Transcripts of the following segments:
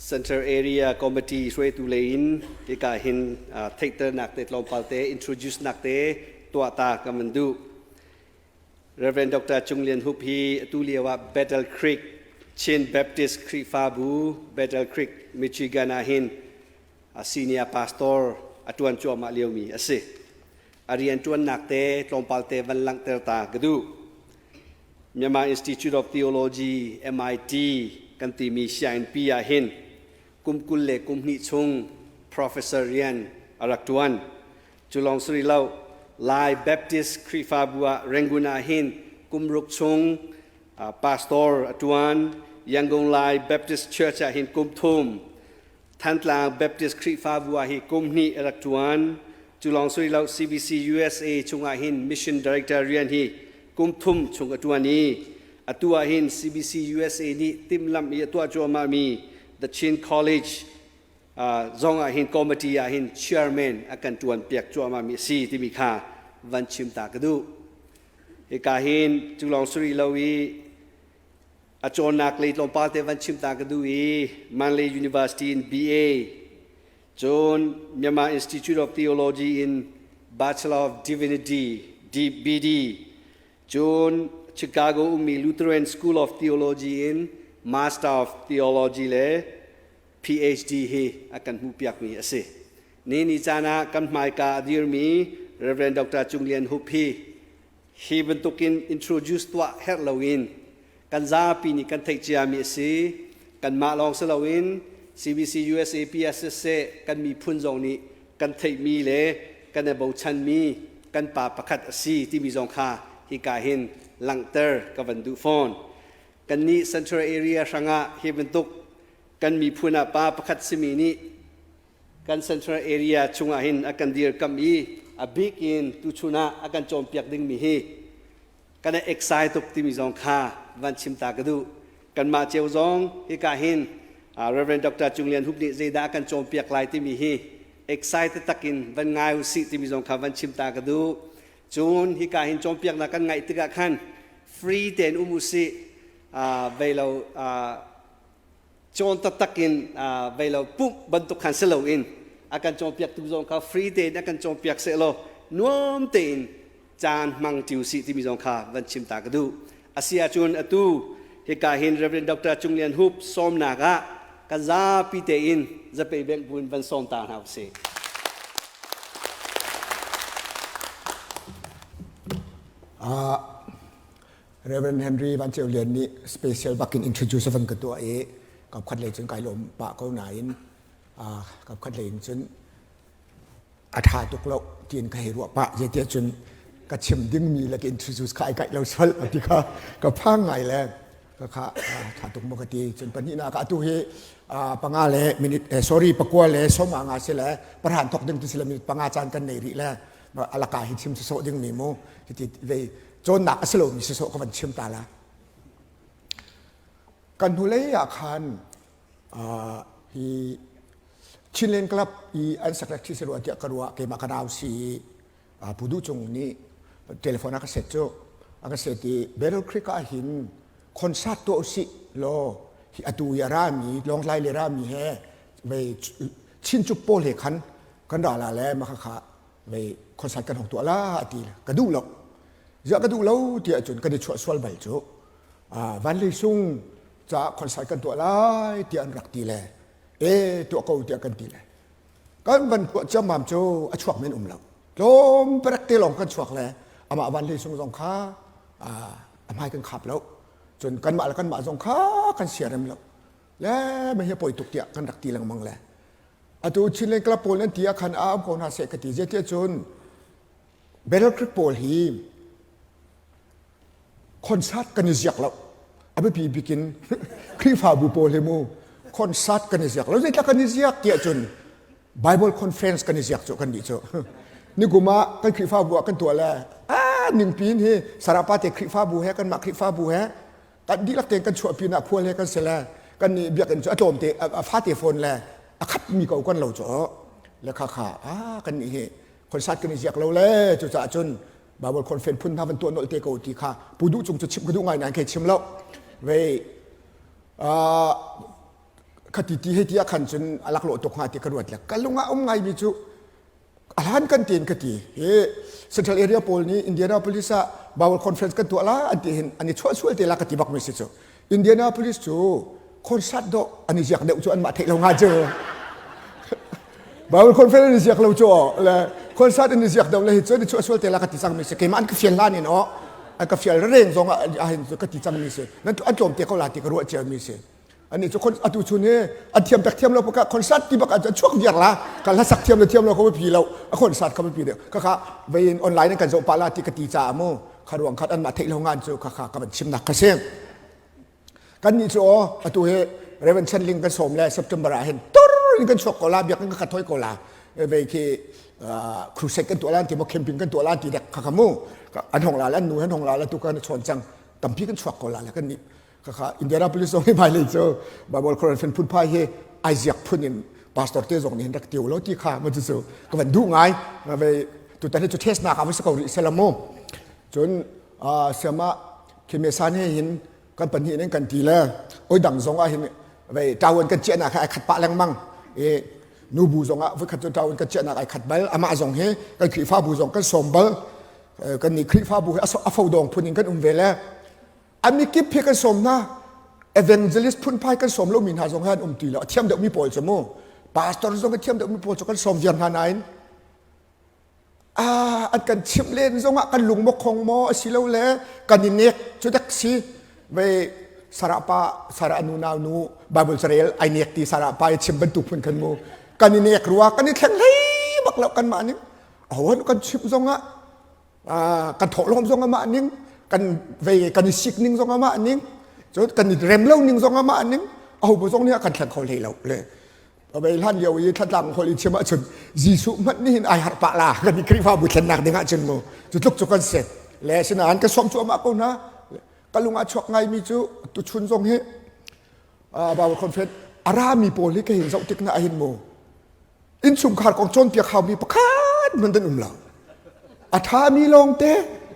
Central Area Committee hruaitu lei in hika hin theihternak te tlawmpal te introduce nak te tuah ta kan van duh. Reverend Dr. Cung Lian Hup hi atu lio ah Battle Creek Chin Baptist Khrihfabu Battle Creek, Michigan ah hin senior pastor a tuan cuahmah liomi a si. A rian tuannak te tlawmpal te van langhter ta ka duh. Myanmar Institute of Theology MIT kan timi sianginn ah hin kum 20 le kum hnih chung professor rian a rak tuan. Cu lawng si rih lo, Lai Baptist Khrihfabu ah Rangoon ah hin kum ruk chung pastor a tuan. Yangon Lai Baptist Church ah hin kum thum Thantlang Baptist Khrihfabu ah hi kum hnih a rak ṭuan. Cu lawng si lo CBC USA chungah hin Mission Director rian hi kum thum chung a ṭuan i atu ah hin CBC USA nih timhlamh i a tuah cuahmahmi The Chin College zong ah hin committee ah hin chairman a kan ṭuan piak cuahmahmi a si timi kha van chim ta ka duh. Hika hin cu lawng si rih lo i A cawnnak lei tlawmpal te van chim ta ka duh i Mandalay University in BA, cun Myanmar Institute of Theology in Bachelor of Divinity BD, cun Chicago ummi Lutheran School of Theology in Master of Theology le PhD hi a kan hmuhpiakmi a si. Ni ni caan ah kan hmaika a dirmi Rev. Dr. Cung Lian Hup hi Hi bantukin introduce tuah herh loin kan zapi nih kan theih ciami a si. Kanmah lawng si loin CBC USA PSS kan miphun zong nih kan theihmi le kan i bochanmi kan pa pakhat a si timi zong kha hika hin langhter ka van duh fawn. Kannih Central Area hrangah hi bantuk kan miphun ah pa pakhat simi nih kan central area chungah hin a kan dirkamh i a bik in tuchun ah a kan cawnpiak dingmi hi kan i excite tuk timi zong kha van chim ta ka duh. Kanmah cio zong hika hin Reverend Dr. Cung Lian Hup nih zeidah a kan cawnpiak lai timi hi excited takin van ngai usih timi zong kha van chim ta ka duh. Cun hika hin cawnpiaknak kan ngaih tikah khan free tein um usih vei lo cawn taktak in vei lo pumh bantuk khan si loin a kan cawnpiaktu zong kha free tein a kan cawnpiak seh law nuam tein caan hmang ṭi usih timi zong kha van chim ta ka duh. Asi ahcun atu hika hin Reverend Dr. Cung Lian Hup sawmnak ah kan zapi tein zapei bengh buin van sawm ta hna usih. Reverend Henry Van Ceu Lian nih special bakin introduce van ka tuah i kapkhat lei cun kai lawm pah ko nain kapkhat lei in cun a tha tuk lo tiin ka hei ruah pah zeitiah cun ka chim dingmi le ka introduce kha ai kaih lo sual ti kha ka phang ngai le ka kha tha tuk maw ka ti cun pahnihnak ah atu hi panga le minute sorry pakua le sawma nga si le parhan thok ding tu si le minute panga caan kan nei rih le alaka hi chim sawsawh ding mi mu ti vei cawnnak a si lomi sawsawh ka van chim ta la kan hnulei ah khan hi Chinland Club i an secretary si rua tiah ka ruah keimah ka nau si Pu Duh Cung nih telephone a ka set cu a ka set i Battle Creek ah hin concert tuah usih law hi atu i a rami Lawngtlai le rami he vei Chinchuk pawl he khan kan ra la le mah kha vei concert kan hong tuah la ti ka duh lo ziah ka duh lo tiah cun kan i chuah sual bal cu van lei sung caah concert kan tuah lai tiah an rak ti le e tuah ko tiah kan ti le kan van tuah ciammam cu a chuak men um lo tlawm perek te lawng kan chuak le amah van lei sung zong kha a hmai kan khap lo cun kanmah le kanmah zong kha kan siarem lo le mah hi poi tuk tiah kan rak ti lengmang le Atu Chinland Club pawl nan ti ah khan a um ko hna seh ka ti. Zeitiah cun Battle Creek pawl hi concert kan i ziak lo. A biapi bik in Khrihfabu pawl hi mu concert kan i ziak lo. Zeitlak kan i ziak tiah cun Bible conference kan i ziak cu kan nih cu. Nikum ah kan Khrihfabu ah kan tuah le ah ningpi in hi Sarapa te Khrihfabu he kanmah Khrihfabu he kan dihlak tein kan chuahpi nak khual he kan si le kan nih biakinn cu a tlawm te a fate fawn le a khat mi ko kan lo cu le kha kha a kan nih hi concert kan i ziak lo le cucaah cun Bible conference phun hna van tuah nolh te ko ti kha pu duh cung cu chim ka duh ngai nain kei chim lo vei. Khati ti hei ti ah khan cun a laklawh tuk hnga ti ka ruat le ka lung ah um ngaimi cu a hlan kan tiin ka ti. Hi Central Area pawl nih Indianapolis ah Bible Conference kan tuah la an ti hin an i chuah sual te la ka ti bak mi si cu. Indianapolis cu concert dawh an i ziak deuh cu anmah theih lo nga cu. Bible Conference an i ziak lo cu le concert an i ziak deuh le hi cu an i chuah sual te la ka ti cang mi si. Keimah an ka fial hlan in aw an ka fial reng zong ah hin ka ti cang mi si. Nan an tlawm te ko la ti ka ruah cia mi si. Ani cu atu chun hi an thiam tak thiam lo paka concert ti bak an chuak viar la ka hla sak thiam lo thiam lo ka pi lo a concert ka pi deuh ka kha vein online in kan zoh pa la ti ka ti ca mu kha ruang khat an mah theih lo ngan cu kha kha ka van chim nak ka si kan nih cu aw atu hi Reverend Chen Ling kan sawm le September ah hin tur in kan chuak ko la biak kan ka thoi ko la vei khi crusade kan tuah lan ti mo camping kan tuah lan ti dek kha kha mu an hong la an nu an hong la la tu kan chawn cang tampi kan chuak ko la le kan nih Khakha Indianapolis zong hi hmailei cu Bible Conference phunphai hi ai ziak phun in pastor te zong nih hin rak tiu lo ti kha ma cu ka van duh ngai ve tutan hi cu test nak ah va si ko rih sela mu cun siama khimesan he hin kan pahnih in kan ti le oi dang zong ah hin ve tawon kan chiah nak ai khat pah lengmang i nubu zong ah voi khat cu tawon kan chiah nak ai khat bal amah zong hi kan Khrihfabu zong kan sawm bal kan nih Khrihfabu hi a fo dong phun in kan um ve le A mikip hi kan sawm hna. Evangelist phunphai kan sawm lomi hna zong hi an um ti lo. A thiam deuhmi pawl cu mu. Pastor zong a thiam deuhmi pawl cu kan sawm viar hna nain an kan chimh len zongah kan lung maw khong maw asilo le kan i nek cu dak si ve Sarah pa Sarah nu nau nu Bible carel ai nek ti Sarah pa i chim bantuk phun khan mu kan i nek rua kan i thleng hlei bak lo kan mah ning awan kan chimh zongah kan thawhlawm zong amah ning kan vei kan i sik ning zong amah ning cun kan i rem lo ning zong amah ning aho zong nih a kan thleng kho hlei lo le vei hlan lio i thlatlang hol i chim ahcun Jesuh hmanh nih hin ai harh pah la kan i Khrihfabu thlennak ding ahcun mu cu tluk cu kan si le sinain ka sawm cuahmah ko hna ka lung ah chuak ngaimi cu tuchun zong hi Bible conference a rami pawl hi ka hin zoh tik na ahin mu Innchungkhar kong cawnpiak haumi pakhat hmanh an um lo. A ṭhami lawngte,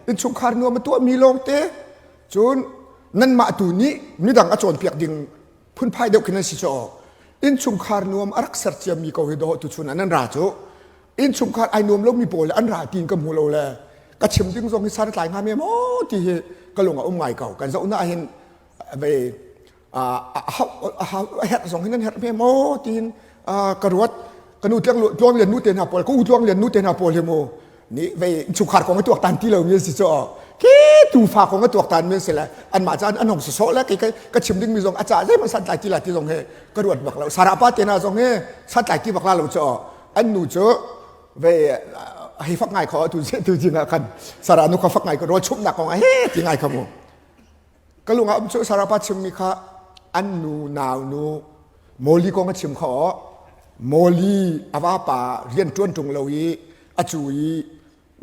innchungkhar nuam a tuahmi lawngte, cun nanmah tu nih midang a cawnpiak ding phunphai deuh khin an si cu. Innchungkhar nuam a rak ser ciami ko hi dawh tuchun ah nan ra cu. Innchungkhar ai nuam lomi pawl an ra tiin ka hmu lo le ka chim ding zong hi san a tlai hnga me maw ti hi ka lung a um ngai ko. Kan zoh na ahhin ve a herh zong hin an herh hme maw tiin ka ruat ka nu tluang lian nu te hna pawl ka u tluang lian nu te hna pawl hi mu nih vei chungkhar kong a tuak tan ti lo mi si cu khi tufa kong a tuak tan mi si le anmah caan an hong sawsawh le kei ka chim ding mi zong a ca zeihmanh santlai ti la ti zong he ka ruat bak lo sarah pa te hna zong he santlai ti bak la lo cu an nu cu ve hei fak ngai kho tu tu jing ah khan sarah nu kha fak ngai ko rawl chumnak kong he ti ngai kha mu Ka lung ah um cu Sarah pa chimmi kha an nu nau nu Molly kong a chim kha aw. Molly a vapa rian ṭuan ṭung lo i a cu i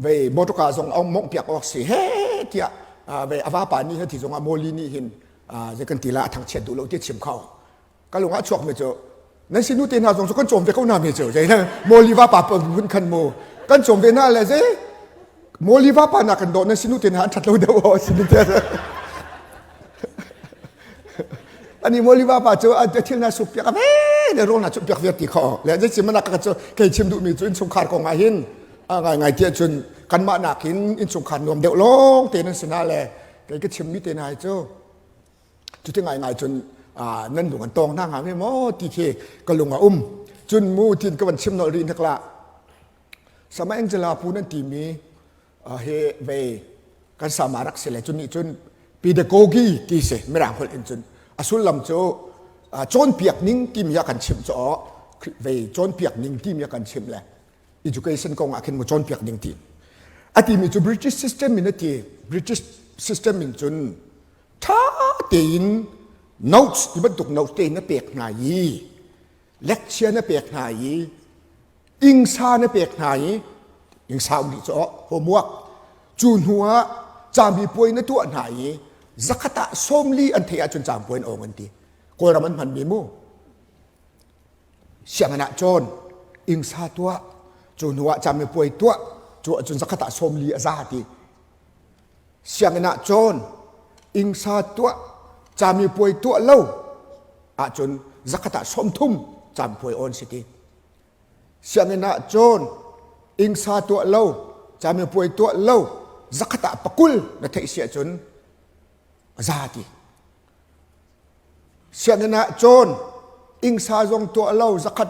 vei motorka zong a mongh piak awk si he tiah vei a vapa nih hin ti zong ah Molly nih hin zei kan ti la a thangchiat duh lo ti chim kha ka lung ah chuak mi cu nan sinu te hna zong cu kan cawm ve ko hna mi cu zei Molly vapa hun khan mu kan cawm ve hna le zei Molly vapa na kan dawh nan sinu te hna an that lo deuh aw sinu te ani Molly vapa cu a thil na suk piak ve le rawl na chup piak viar ti kho le zei chim na ka cu kei chim duh mi cu innchungkhar kong ah hin ngai ngai tiah cun kanmah nakin innchungkhar nuam deuh lawng te nan sinah le kei ka chim mi te hna cu Cuti ngaingai cun nan lung an tawng hna hnga maw ti khi ka lung a um. Cun mu tin ka van chim nolh rih hnek la. Sama Angela pu nan timi he ve kan sama rak si le cun nih cun pedagogy ti si mirang holh in cun a sullam cu cawnpiak ning timi a kan chimh cu ve cawnpiak ning timi a kan chimh le education kong ah khin mu cawnpiak ding ti a timi cu British system in a ti British system in cun ṭha tein notes ti bantuk notes tein na pek hna i lecture na pek hna i ingsa na pek hna i ingsa um dih cu homework cu hnu ah camipuai na tuah hna i zakhat ah 40 an theih ahcun camipuai an awng an ti kawlram an hmanmi mu sianginn ah cawn ingsa tuah cu hnu ah camipuai tuah cu ahcun zakhat ah 40 a za ti Sianginn ah cawn, ingsa tuah, camipuai tuah lo ahcun Zakhat ah 30 campuai on si ti. Sianginn ah cawn, ingsa tuah lo, camipuai tuah lo, zakhat ah pakul na theih si ahcun a za ti. Sianginn ah cawn, ingsa zong tuah lo, zakhat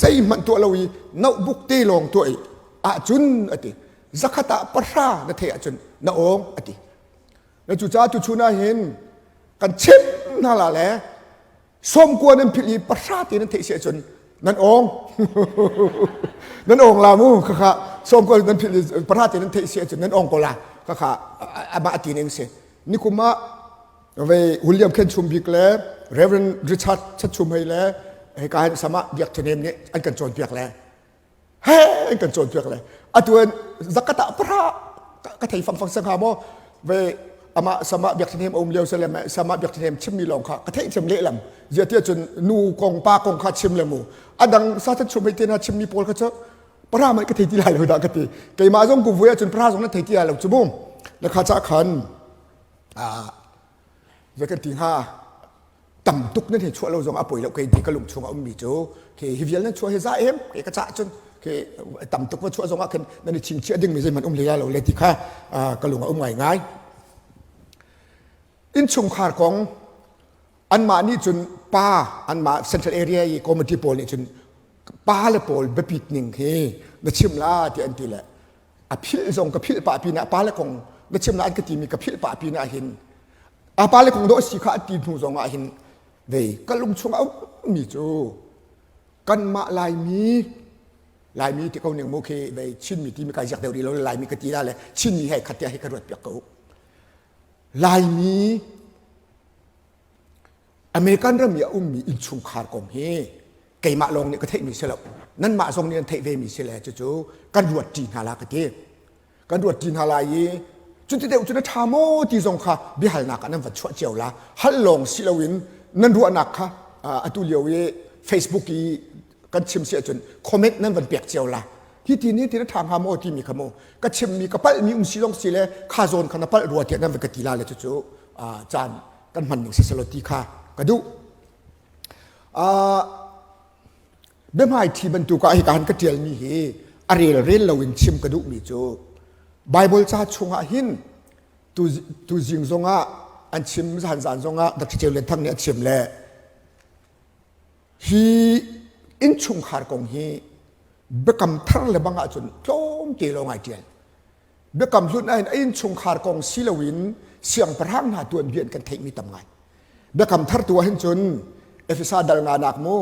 zeihmanh tuah lo i notebook te lawng tuah i ahcun a ti. Zakhat ah pahra na theih ahcun na awng a ti. Na cucaah tuchun ah hin kan chim hna la le sawmkua nan philh i pahra te nan theih si ahcun nan awng nan awng la mu khakha sawmkua nan philh i pahra te nan theih si ahcun nan awng ko la khakha amah ti ning si nikum ah ve William Khen Chum Bik le Reverend Richard Chatchum hei le hika hin sama biak thenem nih an kan cawnpiak le he an kan cawnpiak le atu in zakata pahra ka thei fangfang sang ha maw ve amah sama biak thinem um lio sele sama biak thinem chimmi lawng kha ka theih cem lehlam zia tia cun nu kong pa kong kha chim le mu adang sa than chum hei te na chimmi pawl kha cu para mai ka thei ti lai lo dah ka ti keimah zong ku vui ahcun para zong na thei ti lai lo cu mu na kha cha khan a zei kan ti hnga tam tuk nan hei chuah lo zong a poi lo kei ti ka lung chung a ummi cu khi hi vial nan chuah hi za em ke ka cah cun khi tam tuk va chuah zong ah khin nan i chingchiah ding mi zeihmanh um hlei lo le ti kha ka lung a um ngai ngai innchungkhar kong anmah nih cun pa anmah central area i committee pawl nih cun pa le pawl biapit ning hi na chim la ti an ti le a philh zong ka philh pah pinah pa le kong na chim la an ka timi ka philh pah pinah hin a pa le kong dawh si kha a ti hnu zong ah hin vei ka lung chung a ummi cu kanmah Laimi Laimi ti ko ning mu khi vei Chinmi timi kai ziak deuh rih lo Laimi ka ti la le Chinmi hei khat tiah hi ka ruat piak ko Laimi American ram i a ummi innchungkhar kong hi keimah lawng nih ka theihmi si lo nanmah zong nih nan theih vemi si le cucu kan ruat ṭi hna la ka ti kan ruat ṭi hna lai i cuti deuh cu na ṭha maw ti zong kha biahalnak ah nan van chuah cio la hal lawng si loin nan ruahnak kha atu lio i Facebook i kan chim si ahcun comment nan van pek cio la hi ti ni ti na ṭha hnga maw timi kha mu ka chimmi ka palhmi um si zong si le kha zawn kha na palh rua tiah nan van ka ti la le cucu caan kan hman ning siselaw ti kha ka duh. Biahmaiṭhi bantuk ah hika han ka ṭialmi hi a rel rel loin chim ka duhmi cu Bible ca chungah hin tuzing zongah an chim zan zan zongah Dr. Ceu Lian Thang nih a chim le hi innchungkhar kong hi biakam thar le bang ahcun tlawmte lawng ai ṭial. Biakam hlun ahhin a innchungkhar kong si loin siangpahrang hna tuanbia in kan theihmi tam ngai. Biakam thar tu ahhin cun Efesa dal nganak mu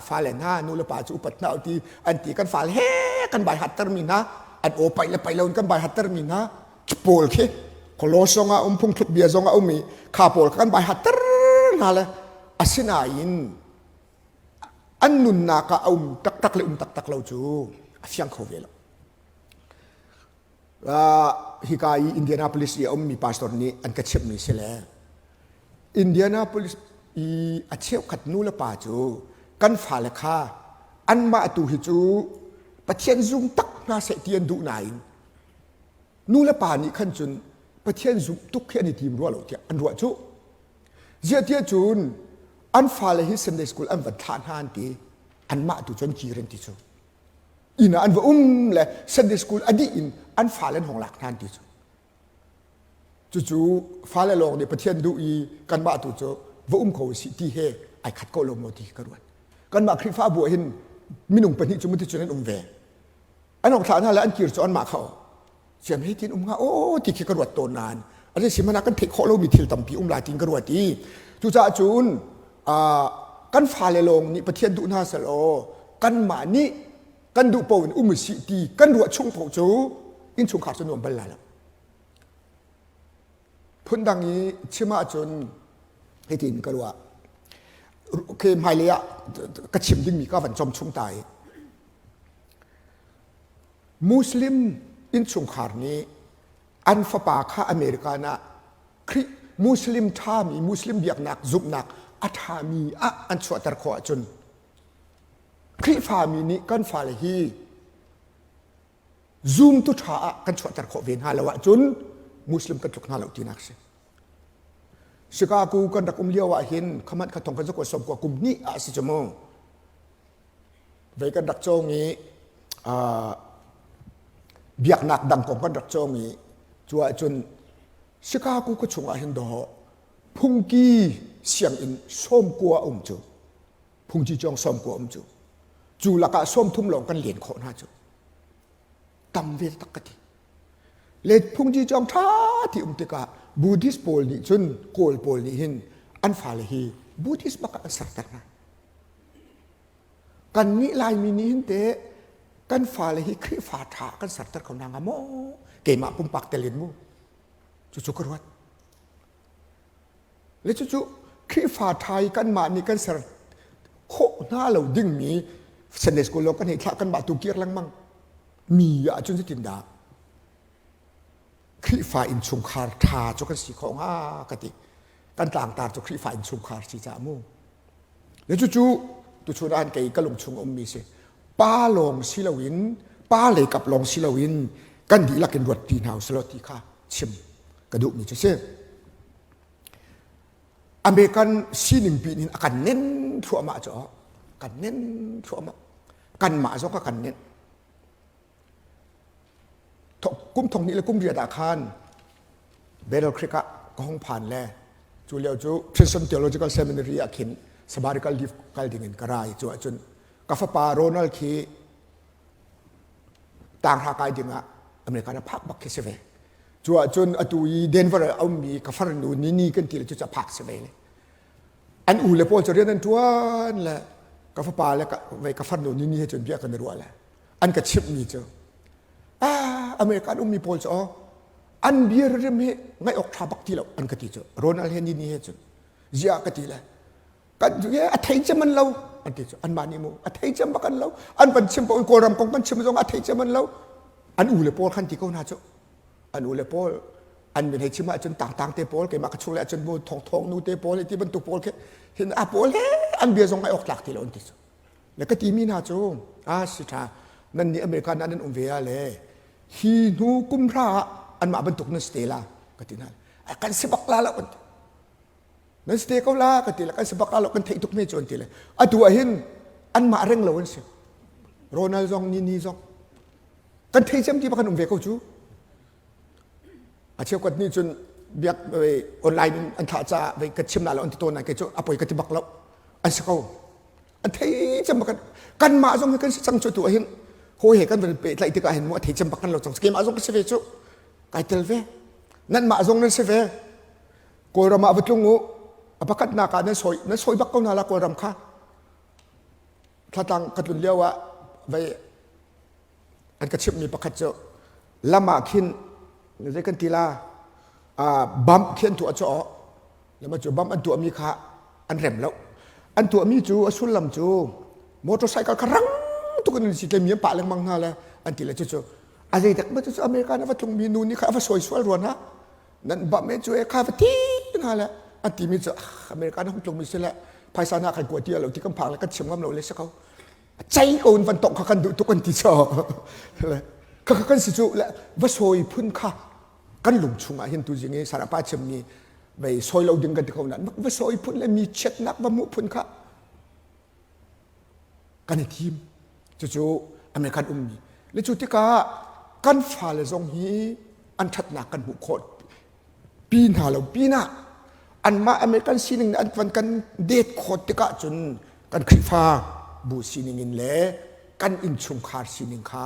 fale hna nu le pa cu upat hna ti an ti kan fale he kan bai hattermi hna an aw paih le paih loin kan bai hattermi hna pawl khi Kolos zong ah um phungthluk bia zong ah um i kha pawl kan bai hatter hna le asinain an nunnak ah a um taktak le um taktak lo cu a fiang kho ve lo. Hika i Indianapolis i a ummi pastor nih an ka chimhmi si le Indianapolis i a cheukhat nu le pa cu kan fale kha anmah tu hi cu Pathian zum tak hna seh ti an duh nain nu le pa nih khan cun Pathian zumh tuk hi an i tim rua lo tiah an ruah cu. Ziah tiah cun an fale hi Sunday school an van thlah hna an ti anmah tu cu an kir an ti cu. Inn ah an va um le Sunday school a dih in an fale an hong lak hna an ti cu. Cucu fale lawng nih Pathian duh i kanmah tu cu va um kho usih ti he ai khat ko lo maw ti ka ruat. Kanmah Khrihfabu ah hin minung pahnih cu muti cun an um ve. An hong thlah hna le an kir cu anmah kha siam hi tin um hnga aw ti khi ka ruat tawn nain a si hmanh ah kan theih khawh lomi thil tampi um lai tin ka ruat i cucaah cun kan fale lawng nih Pathian duh hna sel aw kanmah nih kan duh paoh in um usih ti kan ruah chung paoh cu innchungkhar cu nuam bal lai lo phundang i chim ahcun hitin ka ruah okay hmailei ah ka chim dingmi ka van com chung ta i Muslim innchungkhar nih an fapa kha American ah Khrih Muslim ṭhami Muslim biaknak zumhnak a ṭhami ah an chuahter khawh ahcun Khrihfami nih kan fale hi zumtu ṭha ah kan chuahter khawh ve hna lo ahcun Muslim kan tluk hna lo tinak si. Chicago kan rak um lio ah hin khamat kha thong kan zakua som kua kum hnih ah si cu mu. Vei kan rak cawng i biaknak dang kong kan rak cawng i cu ahcun Chicago ka chungah hin dawh phungki sianginn sawmkua um cu phungci cawng sawmkua um cu cu lakah sawmthum lawng kan len khawh hna cu tam ve tak ka ti le phungci cawng ṭha ti um tikah Buddhist pawl nih cun Kawl pawl nih hin an fale hi Buddhist bak ah an serter hna Kannih Laimi nih hin teh kan fale hi Khrihfa ṭha kan serter kho hna hnga maw? Keimah pumpak tel in mu. Cucu ka ruat. Le cucu Khrihfa ṭha i kanmah nih kan ser khawh hna lo dingmi Sunday school lawng kan hei thlah kanmah tu kir lengmang mi ahcun zeitindah Khrihfa innchungkhar ṭha cu kan si khawh hnga ka ti. Kan tlangtar cu Khrihfa innchungkhar si caah mu. Le cucu tuchun ah kei ka lungchung a ummi si. Pa lawng si loin pa lei kap lawng si loin kan dihlak in ruat ti hna usih ti kha chim ka duhmi cu si. American sining pi in a kan nen thluahmah cu kan nen thluahmah kanmah zong ka kan nen Kum thong hnih le kum riat ah khan Battle Creek ah ka hung phan le cu lio cu Princeton Theological Seminary ah khin sabbatical leave kal ding in ka ra i cu ahcun ka fapa Ronald khi tanghra kai ding ah American a phak bak khi si ve. Cu ahcun atu i Denver ah a ummi ka farnu Nini kan ti le cu phak si ve le. An u le pawl cu rian an ṭuan le ka fapa le ka farnu Nini he cun bia kan i ruah le an ka chimhmi cu ah American ummi pawl cu aw an bia rim hi ngaih awk ṭha bak ti lo an ka ti cu Ronald he ni he cun ziah ka ti le kan a thei cem an lo an ti cu anmah nih mu a thei cem bak an lo an van chim paoh Kawlram kong kan chim zong a thei cem an lo an u le pawl khan ti ko hna cu an u le pawl an min hei chim ahcun tangtang te pawl keimah ka chung le ahcun mu thong thong nu te pawl ti bantuk pawl khi hin a pawl he an bia zong ai awk tlak ti lo an ti cu Le ka timi hna cu a si ṭha nan nih America ah nan um ve ah le hi hnu kum hra ah anmah bantuk nan si te la ka ti hna. Kan si bak la lo kan ti. Nan si te ko la ka ti le kan si bak la lo kan theih tuk me cu an ti le atu ah hin anmah reng lo an si. Ronald zong Nini zong kan thei cem ti bak kan um ve ko cu. A cheukhat nih cun biak online in an thlah caah vei ka chim la lo an ti tawn nai kei cu a poi ka ti bak lo an si ko. An thei cem bak kanmah zong hi kan si cang cu tu ahhin hawi he kan van pehtlaih tikah hin mu a thei cem bak kan lo cang keimah zong ka si ve cu kai tel ve nanmah zong nan si ve Kawlram ah va tlung u a pakhatnak ah nan sawi nan sawi bak ko hna la Kawlram kha thlatlang ka tlun lio ah vei an ka chimhmi pakhat cu lam ah khin zei kan ti la bump khi an tuah cu lama cu bump an tuahmi kha an rem lo an tuahmi cu a sullam cu motorcycle kha rang tuk in si mi an pah lengmang hna le an ti le cu cu a zei dak ma cu America na va tlungmi nu nih kha a va sawi sual ruan ha nan bam e cu e kha va ti hna le an timi cu America na hung tlungmi si le phaisa na kan kua ti lo ti kan phang le kan chim ngam lo le si ko cei ko in van tongh kha kan duh tuk an ti cho kha kha kan si cu le va sawi phun kha kan lung chungah hin tu zing i sarapa chimmi vei sawi lo ding kan ti ko nan va sawi phun le mi chiatnak va hmuh phun kha kan i thim cucu American ummi le cu tikah kan fale zong hi an ṭhatnak kan hmuh khawh pi hna lo pinah anmah American sining an van kan det khawt tikah cun kan Khrihfa bu sining in le kan innchungkhar sining kha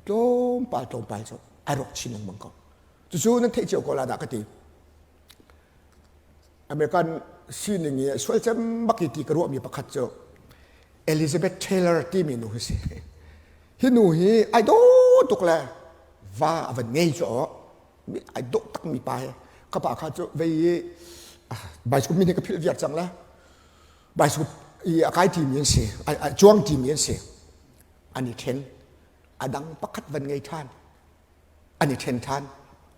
tlawmpal tlawmpal cu ai rawk chin lengmang ko. Cucu nan theih cio ko la dah ka ti. American sining i sual cem bak i ti ka ruahmi pakhat cu Elizabeth Taylor timi nu hi si. Hi nu hi ai dawh tuk le va a van ngei cu ai dawh takmi pa he ka pa kha cu vei i bicycle min hi ka philh viar cang la bicycle i a kai timi an si a cuang timi an si an i then a dang pakhat van ngei than an i then than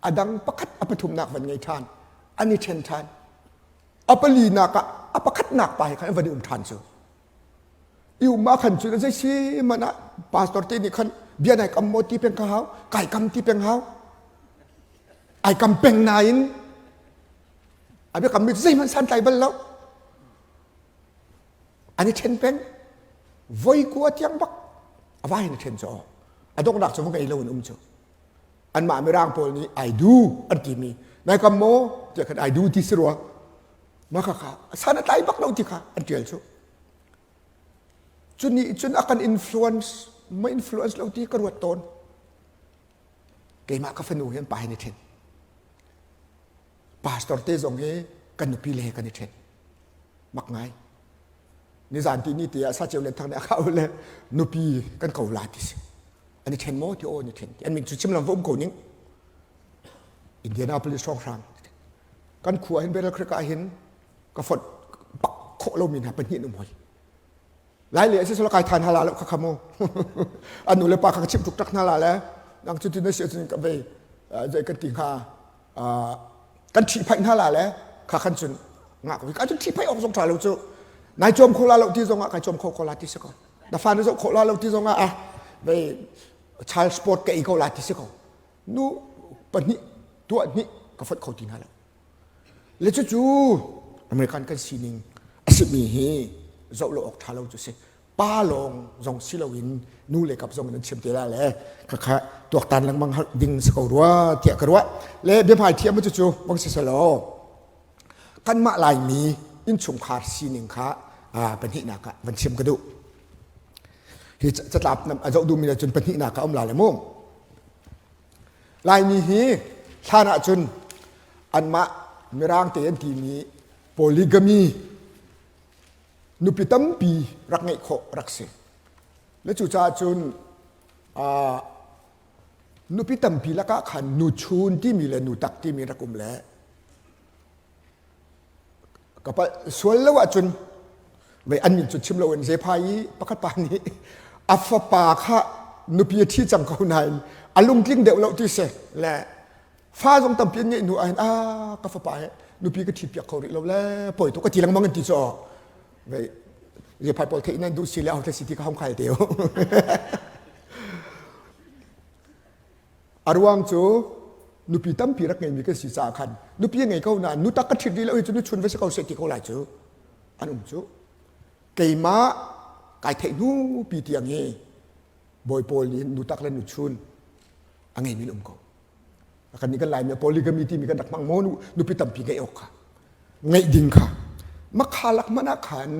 a dang pakhat a pathumnak van ngei than an i then than a palinak ah a pakhatnak pa he khan an van i um than cu i um ah khan cu zei si man ah pastor te nih khan bia nai kam maw ti peng ka hau kai kam ti peng hau ai kam peng nain. A biakam mi zeihmanh santlai bal lo. An i ṭhen peng. Voi kua tiang bak a va hin a ṭhen cu. A donghnak cu va ngei lo in um cu. Anmah Mirang pawl nih I do an timi. Nai kam maw? Tiah khan I do ti si rua. Mah kha kha san a tlai bak lo ti kha an ṭial cu. Cu nih cun a kan influence ma influence lo ti ka ruat tawn. Keimah ka fanu hi an pa hin i ṭhen. Pastor te zong hi kan nupi le he kan i ṭhen. Mak ngai. Nizan ti ni te ah saceu len thang nih a khau le nupi kan ko la ti si. An i ṭhen maw ti aw an i ṭhen. An min cu chim lam va um ko ning. Indianapolis hrawnghrang. Kan khua hin Battle Creek ah hin ka fonh bak khawh lomi hna pahnih um hoi. Lai le si kai than hala lo kha kha mu. An nu le pa kha ka chimh tuk tak hna la le nang cu tin na si cun ka vei zei kan ti hnga kan ṭhih phaih hna la le kha khan cun nga ka ka cun ṭhih phaih awk zong ṭha lo cu nai cawm kho la lo ti zong ah kai cawm kho ko la ti si ko na fa na zoh khawh la lo ti zong ah ah vei child sport ka ei ko la ti si ko nu pahnih tuah hnih ka fonh kho ti hna lo Le cucu American kan sining a simi hi zoh lo awk ṭha lo cu si. Pa lawng zong si loin nu le kap zong in an chim te la le khakha tuaktan lengmang ding si ko rua tiah ka ruah. Le biahmai thiam cucu bang si selaw kanmah Laimi innchungkhar sining kha pahnihnak ah van chim ka duh. Hi catlap a zoh duhmi le cun pahnihnak ah um la le mu. Laimi hi hlan ahcun anmah Mirang te an timi polygamy nupi tampi rak ngeih khawh rak si. Le cucaah cun nupi tampi lakah khan nuchun timi le nutak timi rak um le Ka palh sual lo ahcun vei an min cu chim loin Zepha i pakhat pa nih a fapa kha nupi a ṭhi cang ko nain a lungtling deuh lo ti si le fa zong tampi an ngeih hnu ahhin a ka fapa he nupi ka ṭhi piak kho rih lo le poi tuk ka ti lengmang an ti cu vei Zephai pawl theih nan duh si le aho si ti ka hong khal te A ruang cu nupi tampi rak ngeimi kan si caah khan nupi a ngei ko nain nu tak ka ṭhit rih lo hi cu nuchun va si ko seh ti ko lai cu an um cu. Keimah kai theih hnu pi tiang hi bawi pawl nih nu tak le nuchun a ngeimi an um ko. Kan nih kan Laimi polygamy timi kan rak hmang maw nupi tampi ngeih awk kha ngeih ding kha makha lak hmanh ah khan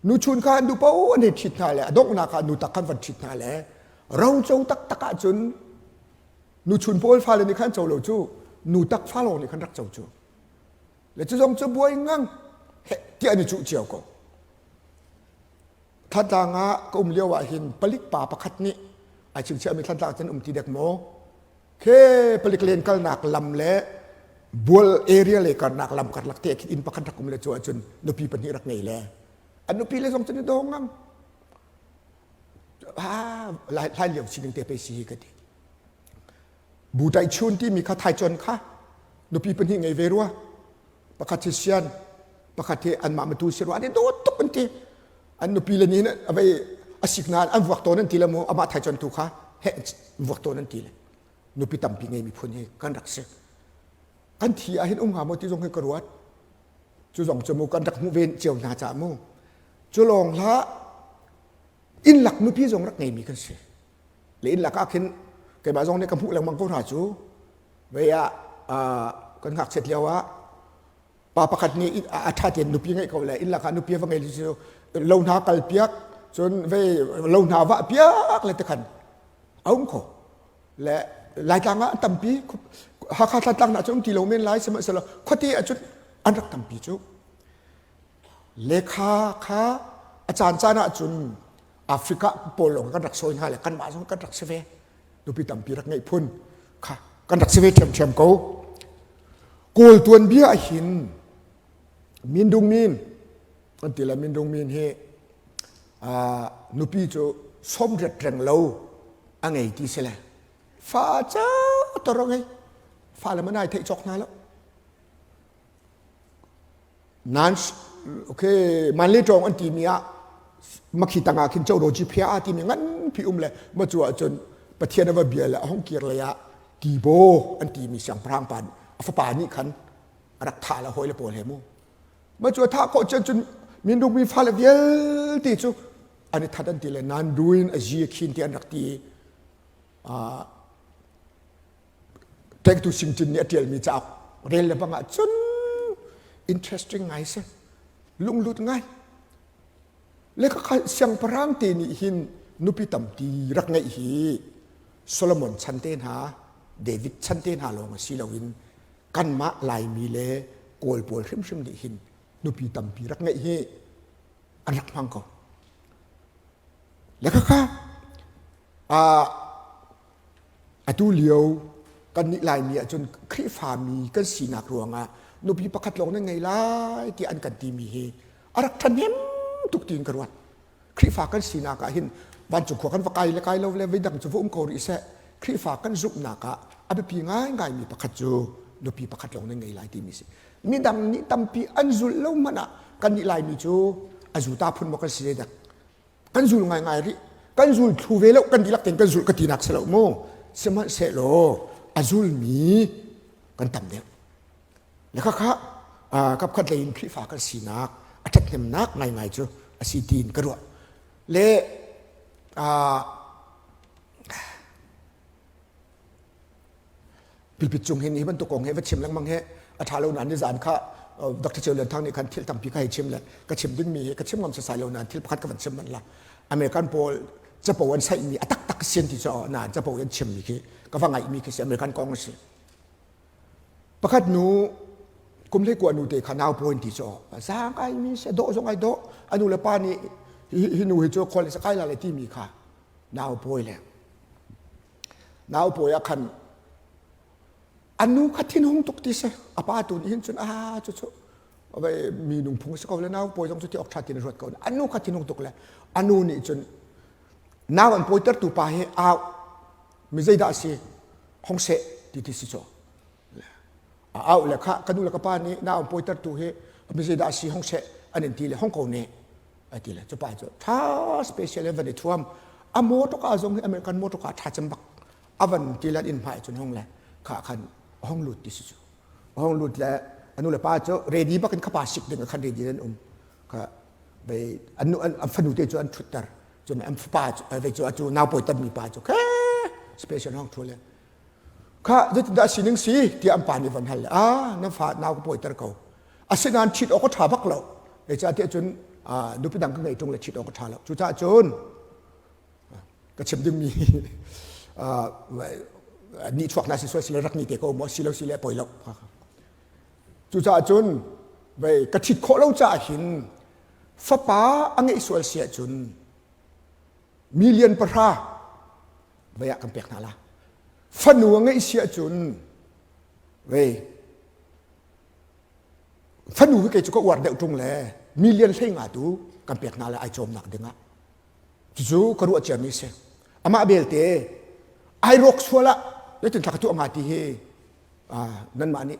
Nuchun kha an duh paoh an hei ṭhit hna le a donghnak ah nu tak khan van ṭhit hna le roco taktak ahcun nuchun pawl fale nih khan co lo cu nu tak fa lawng nih khan rak co cu le cu zong cu buai ngang heh tiah an i cuh cio ko Thantlang ah ka um lio ah hin palik pa pakhat nih ai chingchiahmi Thantlang cun um ti dek maw Khe palik len kalnak lam le bual area le karnak lam karlak te khin inn pakhat rak um le cu ahcun nupi pahnih rak ngei le an nupi le zong cun i dawng ngang ah lai lio sining te pe si hi ka ti bu tai chun ti mi kha thai chon kha nupi pahnih ngei ve rua pakhat hi sian pakhat hi anmah matu si rua an i dawt tuk an ti an nupi le nih avei asik nain an vuak tawn an ti le mu amah thai chon tu kha he vuak tawn an ti le nupi tampi ngei miphun hi kan rak si kan thi ah hin um hnga maw ti zong hi ka ruat cu zong cu mu kan rak hmuh ve cio hna ca mu cu lawng hlah inn lak nupi zong rak ngeimi kan si le inn lak ah khin keimah zong nih ka hmuh lengmang ko hna cu vei ah kan ngakchiat lio ah pa pakhat nih a ṭha tein nupi ngeih ko le inn lakah nupi va ngei cu lo hna kal piak cun vei lo hna vah piak le tikhan a um kho le Laitlang ah tampi Hakha Thantlang na cun ti lo men lai sihmanhsehlaw khuate ah cun an rak tampi cu lekha kha a caan caan ah cun Africa pawl lawng kan rak sawi hna le kanmah zong kan rak si ve nupi tampi rak ngeih phun kha kan rak si ve ṭhiamṭhiam ko Kawl tuanbia ah hin Mindung Min an ti le Mindung Min hi nupi cu sawmriat reng lo a ngei ti si le fa ca tor a ngei fa le manai theih cawk hna lo Nan okay manle tawng an timi ah makhi tangah khin choro chi phia a timi nganpi um le ma cu ahcun Pathian a va bia le a hong kir lei ah tibo an timi siangpahrang pa a fapa nih khan. A rak thah le hawi le pawl he mu. Ma cu a thah khawh cun cun minung mi fale vialte cu an i that an ti le nan duin a zi a khin ti an rak ti i Tengtu Singcin nih a ṭialmi cauk rel le bang ah cun interesting ngai si lunglut ngai le ka siangpahrang te nih hin nupi tampi rak ngeih hi Solomon chan te hna David chan te hna lawng si loin kanmah Laimi le Kawl pawl hrimhrim nih hin nupi tampi rak ngeih hi an rak hmang ko le khakha Atu lio kannih Laimi ahcun Khrihfami kan sinak ruangah nupi pakhat lawng nan ngei lai ti an kan timi hi a rak ṭhahnem tuk tiin ka ruat. Khrihfa kan sinak ah hin vancung khua kan va kai le kai lo le veidang cu va um ko rih seh. Khrihfa kan zumhnak ah a biapi ngaingaimi pakhat cu nupi pakhat lawng nan ngei lai timi si. Midang nih tampi an zulh lo hmanh ah kannih Laimi cu a zuta phun maw kan si dek kan zul ngaingai rih kan zul thlu ve lo kan dihlak tein kan zul ka tinak si lo mu sihmanhsehlaw a zulmi kan tam deuh le khakha kapkhat lei in Khrihfa kan sinak a ṭhathnemnak ngaingai cu a si tiin ka ruah le Pulpit cung hin hi bantuk kong he va chim lengmang he a ṭha lo nain nizan kha Dr. Ceu Lian Thang nih khan thil tampi ka hei chim le ka chim dingmi hi ka chim ngam sasai lo nain thil pakhat ka van chim manh la. American pawl capo an saihmi a taktak sian ti cu nain capo an chimmi khi ka va ngaihmi khi si American kong a si. Pakhat nu kum hlei kua nu te kha nau pawi ti cu zaang ai mi se dawh zong ai dawh a nu le pa nih hi nu hi cu khol sa kai la le timi kha nau pawi le Nau pawi ah khan a nu kha thinhung tuk ti si. A pa tu nih hin cun a cu cu mi nungphung si ko le nau pawi zong cu ti awk ṭha tin ruat ko. A nu kha thinhung tuk le a nu nih cun nau an pawitertu pa hi au mi zeidah a si hong seh ti ti si cu. A au le kha ka nu le ka pa nih nau an pawitertu hi mi zeidah a si hong seh an in ti le hong ko ne a ti le cu pa cu tha special in van i thuam a motor zong hi American motor car tha cem bak a van ti le in hmai cun hong le kha khan hong lut ti si cu hong lut le anu le pa cu ready bak in khapa sik ding khan ready an um kha ve an nu an fanu te cu an thutter cun an fapa ve cu atu nau pawi tan mi pa cu khe special hong thu le kha zeitindah sining si tiah an pa nih van hal le ah nan fa nau ka pawiter ko asinain ṭhit awk a ṭha bak lo zeicahtiah cun nupi dang ka ngeih ṭung le ṭhit awk a ṭha lo cucaah cun ka chim dingmi nih chuak na si sual sile rak ni te ko maw si lo si le poi lo cucaah cun vei ka ṭhit khawh lo caah hin fapa a ngeih sual si ahcun million pahra vei ah kan pek hna la fanu a ngeih si ahcun vei fanu hi kei cu ka uar deuh ṭung le million hlei nga tu kan pek hna le ai cawmnak dingah cucu ka ruah ciami si amah belte ai rawk sual ah zeitin thla ka tuah nga ti hi nanmah nih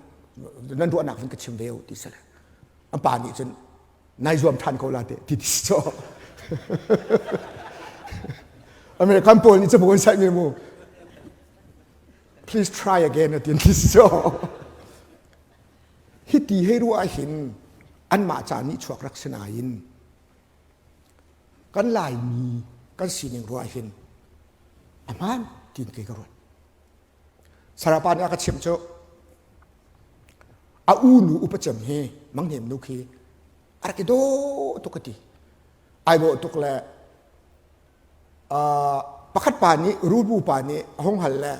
nan ruahnak vun ka chim ve u ti sale an pa nih cun nai zuam ṭhan ko la te ti ti so American pawl nih cabu an saih mu please try again a ti so hi ti hei ruah hin anmah ca nih chuak rak si nain kan Laimi kan sining ruah hin a hmaan tiin kei ka ruat Sarapa nih a ka chimh cu a u nu upa cem hi Mang Hnem nu khi a rak i dawh tuk ka ti ai dawh tuk le pakhat pa nih rulbu pa nih a hung hal le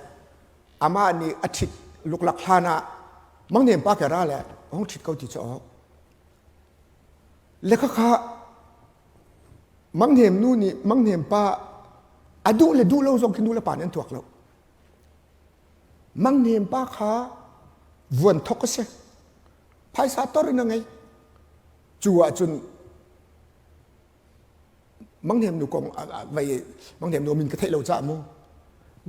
amah nih a ṭhit luklak hlan ah Mang Hnem pa ke ra le a hung ṭhit ko ti cu awk le khakha Mang Hnem nu nih Mang Hnem pa a duh le duh lo zong khi nu le pa nih an tuak lo Mang Hnem pa kha vuan thok a si phaisa tor in a ngei cu ahcun Mang Hnem nu kong vei Mang Hnem nu min ka theih lo caah mu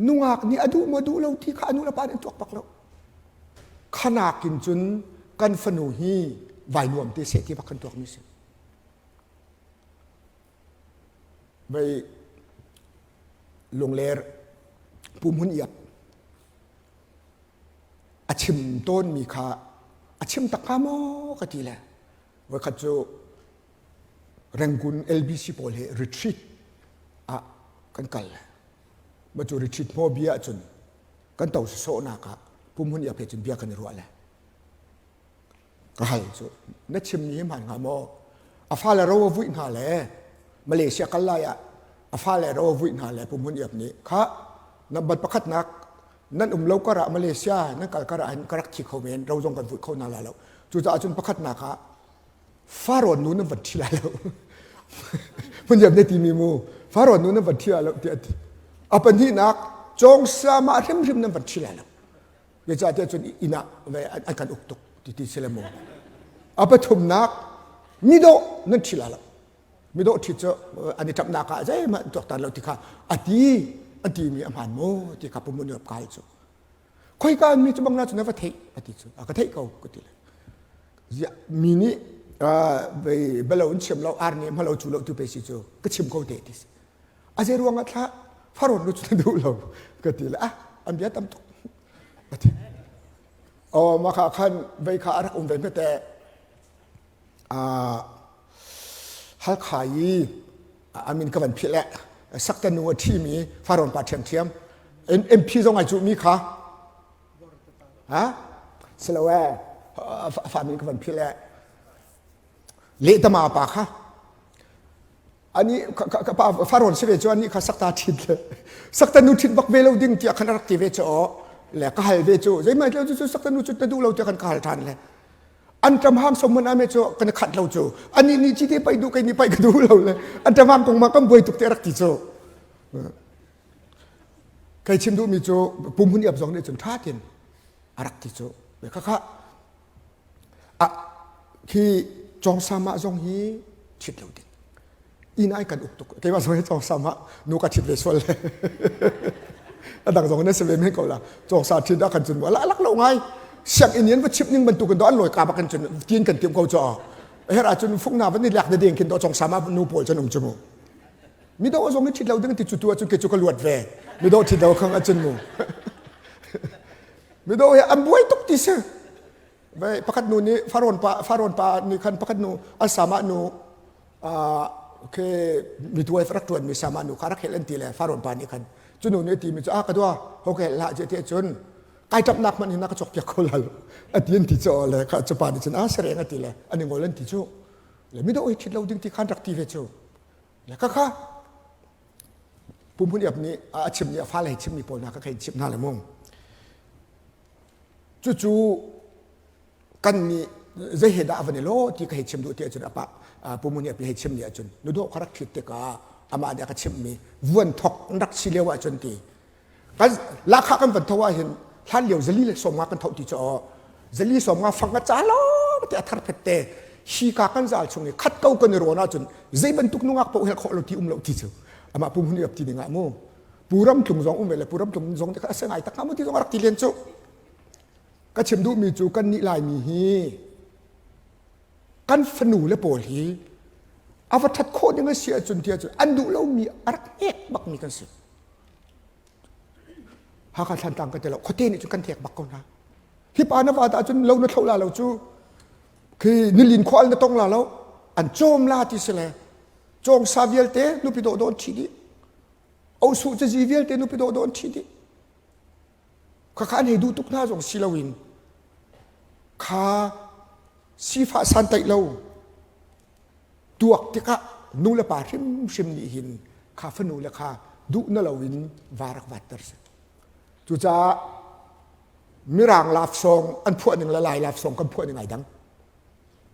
nungak nih a duh maw duh lo ti kha a nu le pa nih an tuak bak lo khanak in cun kan fanu hi vai nuam te seh ti bak kan tuak mi si vei lungler pumhun iap a chim tawnmi kha a. chim tak hnga maw ka ti le voikhat cu Rangoon LBC pawl he retreat ah kan kal. Ma cu retreat hmaw bia ahcun kan to sawhnak ah pumhun iap he cun bia kan i ruah le ka hal cu na chimmi hi hmaan hnga maw a fale ro a vuih hna le Malaysia kal lai ah a fale ro a vuih hna le pumhun iap nih kha nambat pakhatnak nan um lo kar ah Malaysia nan kal kar ah hin ka rak thi kho men ro zong kan vuih kho hna la lo cucaah cun pakhatnak ah Farawn nu nan van ṭhi lai lo. Mun ne timi mu Farawn nu nan van ṭhi lai lo tiah a ti. A pahnihnak cawngsa mah hrimhrim nan van ṭhi lai lo. Zeicahtiah cun inn ah an kan uk tuk ti ti si le mu. A pathumnak midawh nan ṭhi lai lo. Midawh ṭhi cu an i ṭapnak ah zeihmanh tuaktan lo ti kha a ti an timi a hmaan maw ti kha pumun kai cu. Khoika mi cu bangla cu na va theih a ti cu a ka theih ko ka ti le. Ziah mi nih belo in chim lo ar nih hmalo cu lo tu pe si cu ka chim ko te ti si. A zei ruang ah thla faron lu cu na duh lo ka ti le ah an bia tam tuk a ti. Oh ma kha khan vei kha a rak um ve hmete Halkha i a min ka van philh le sakta nu a ṭhimi Farawn pa ṭhiamṭhiam MP zong ai cuhmi kha ha silo ee a fa min ka van philh le lehtama pa kha ani ka pa Farawn si ve cu ani kha sakta ṭhit le sakta nu ṭhit bak ve lo ding tiah khan a rak ti ve cu le ka hal ve cu zeimai cu sakta nu cu na duh lo tiah khan ka hal ṭhan le an ṭam hang som man ame cu kan khat lo cu ani ni chi te pai du kai ni pai ka du lo le an ṭam hang kong ma kan buai tuk te rak ti cu kai chim duh mi cu pum hun iap zong nih cun ṭha tin a rak ti cu kha kha a khi cawngsama zong hi chit lo ding inn ai kan uk tuk keimah zong hi cawngsam ah nu ka ṭhit ve sual le a dang zong na si ve men ko la cawngsa ṭhit ah kan cun ala alak lo ngai sianginn in va chip ning bantuk in do an lawi ka bak in cun tin kan tim ko cho her ah cun fungna van ni lak na ding khin do cawngsam ah nu pawl cun um chu mu mi do zong i ṭhit lo ding ti cu tu ah cun ke cu ka luat ve mi do ṭhit lo khang ah cun mu mi do he an buai tuk ti si Ve pakhat nu nih Farawn pa Farawn pa nih khan pakhat nu an sama nu ke midwife rak tuan mi sama nu kha rak hel an ti le Farawn pa nih khan cu nu nih ti mi cu a ka dua ho ke la je te cun kai tap nak man hin ka chok piak ko la a ti an ti cho le kha chu pa nih cun a sereng a ti le ani ngol an ti chu le mi do hi thit lo ding ti khan rak ti ve chu le kha kha pumhun iap nih a chim ni a fa le chim mi pawl na ka khein chim hna le mung Cucu kan nih zei he dah a van i law ti ka hei chim duh ti ahcun apa pumu nih a pi hei chim ni ahcun nudawh kha rak thit tikah amah nih a ka chimhmi vuan thok an rak si lio ahcun ti kan lahkhah kan van tho ahhin hlan lio zali le sawmnga kan tho ti cu aw zali sawmnga fang a ca lawng te a thar phet te hi ka kan zal chung i khat ko kan i rawn ahcun zei bantuk nungak paoh hel khawh lo ti um lo ti cu amah pum hun i ap ti ding ah mu Pu Ram Tlung zong um ve le Pu Ram Tlung zong te kha a se ngai tak hnga mu ti zong a rak ti len cu. Ka chim duhmi cu kan nih Laimi hi kan fanu le pawl hi a va ṭhat khawh ding a si ahcun ti ahcun an duh lomi a rak hnek bakmi kan si. Hakha Thlantlang ka ti lo khuate nih cun kan thek bak ko hna. Hi pa na va ahcun lo na thlo la lo cu khi nilin khual na tong la lo an cawm la ti si le cawngsa vialte nupi dawh dawh an ṭhi dih. Osuh cazi vialte nupi dawh dawh an ṭhi dih. Khakha an hei duh tuk hna zong si loin kha sifah santaih lo tuak tikah nu le pa hrimhrim nih hin kha fanu le kha duh na loin va rak vatter si. Cucaah Mirang love song an phuah ning le Lai love song kan phuah ning ai dang.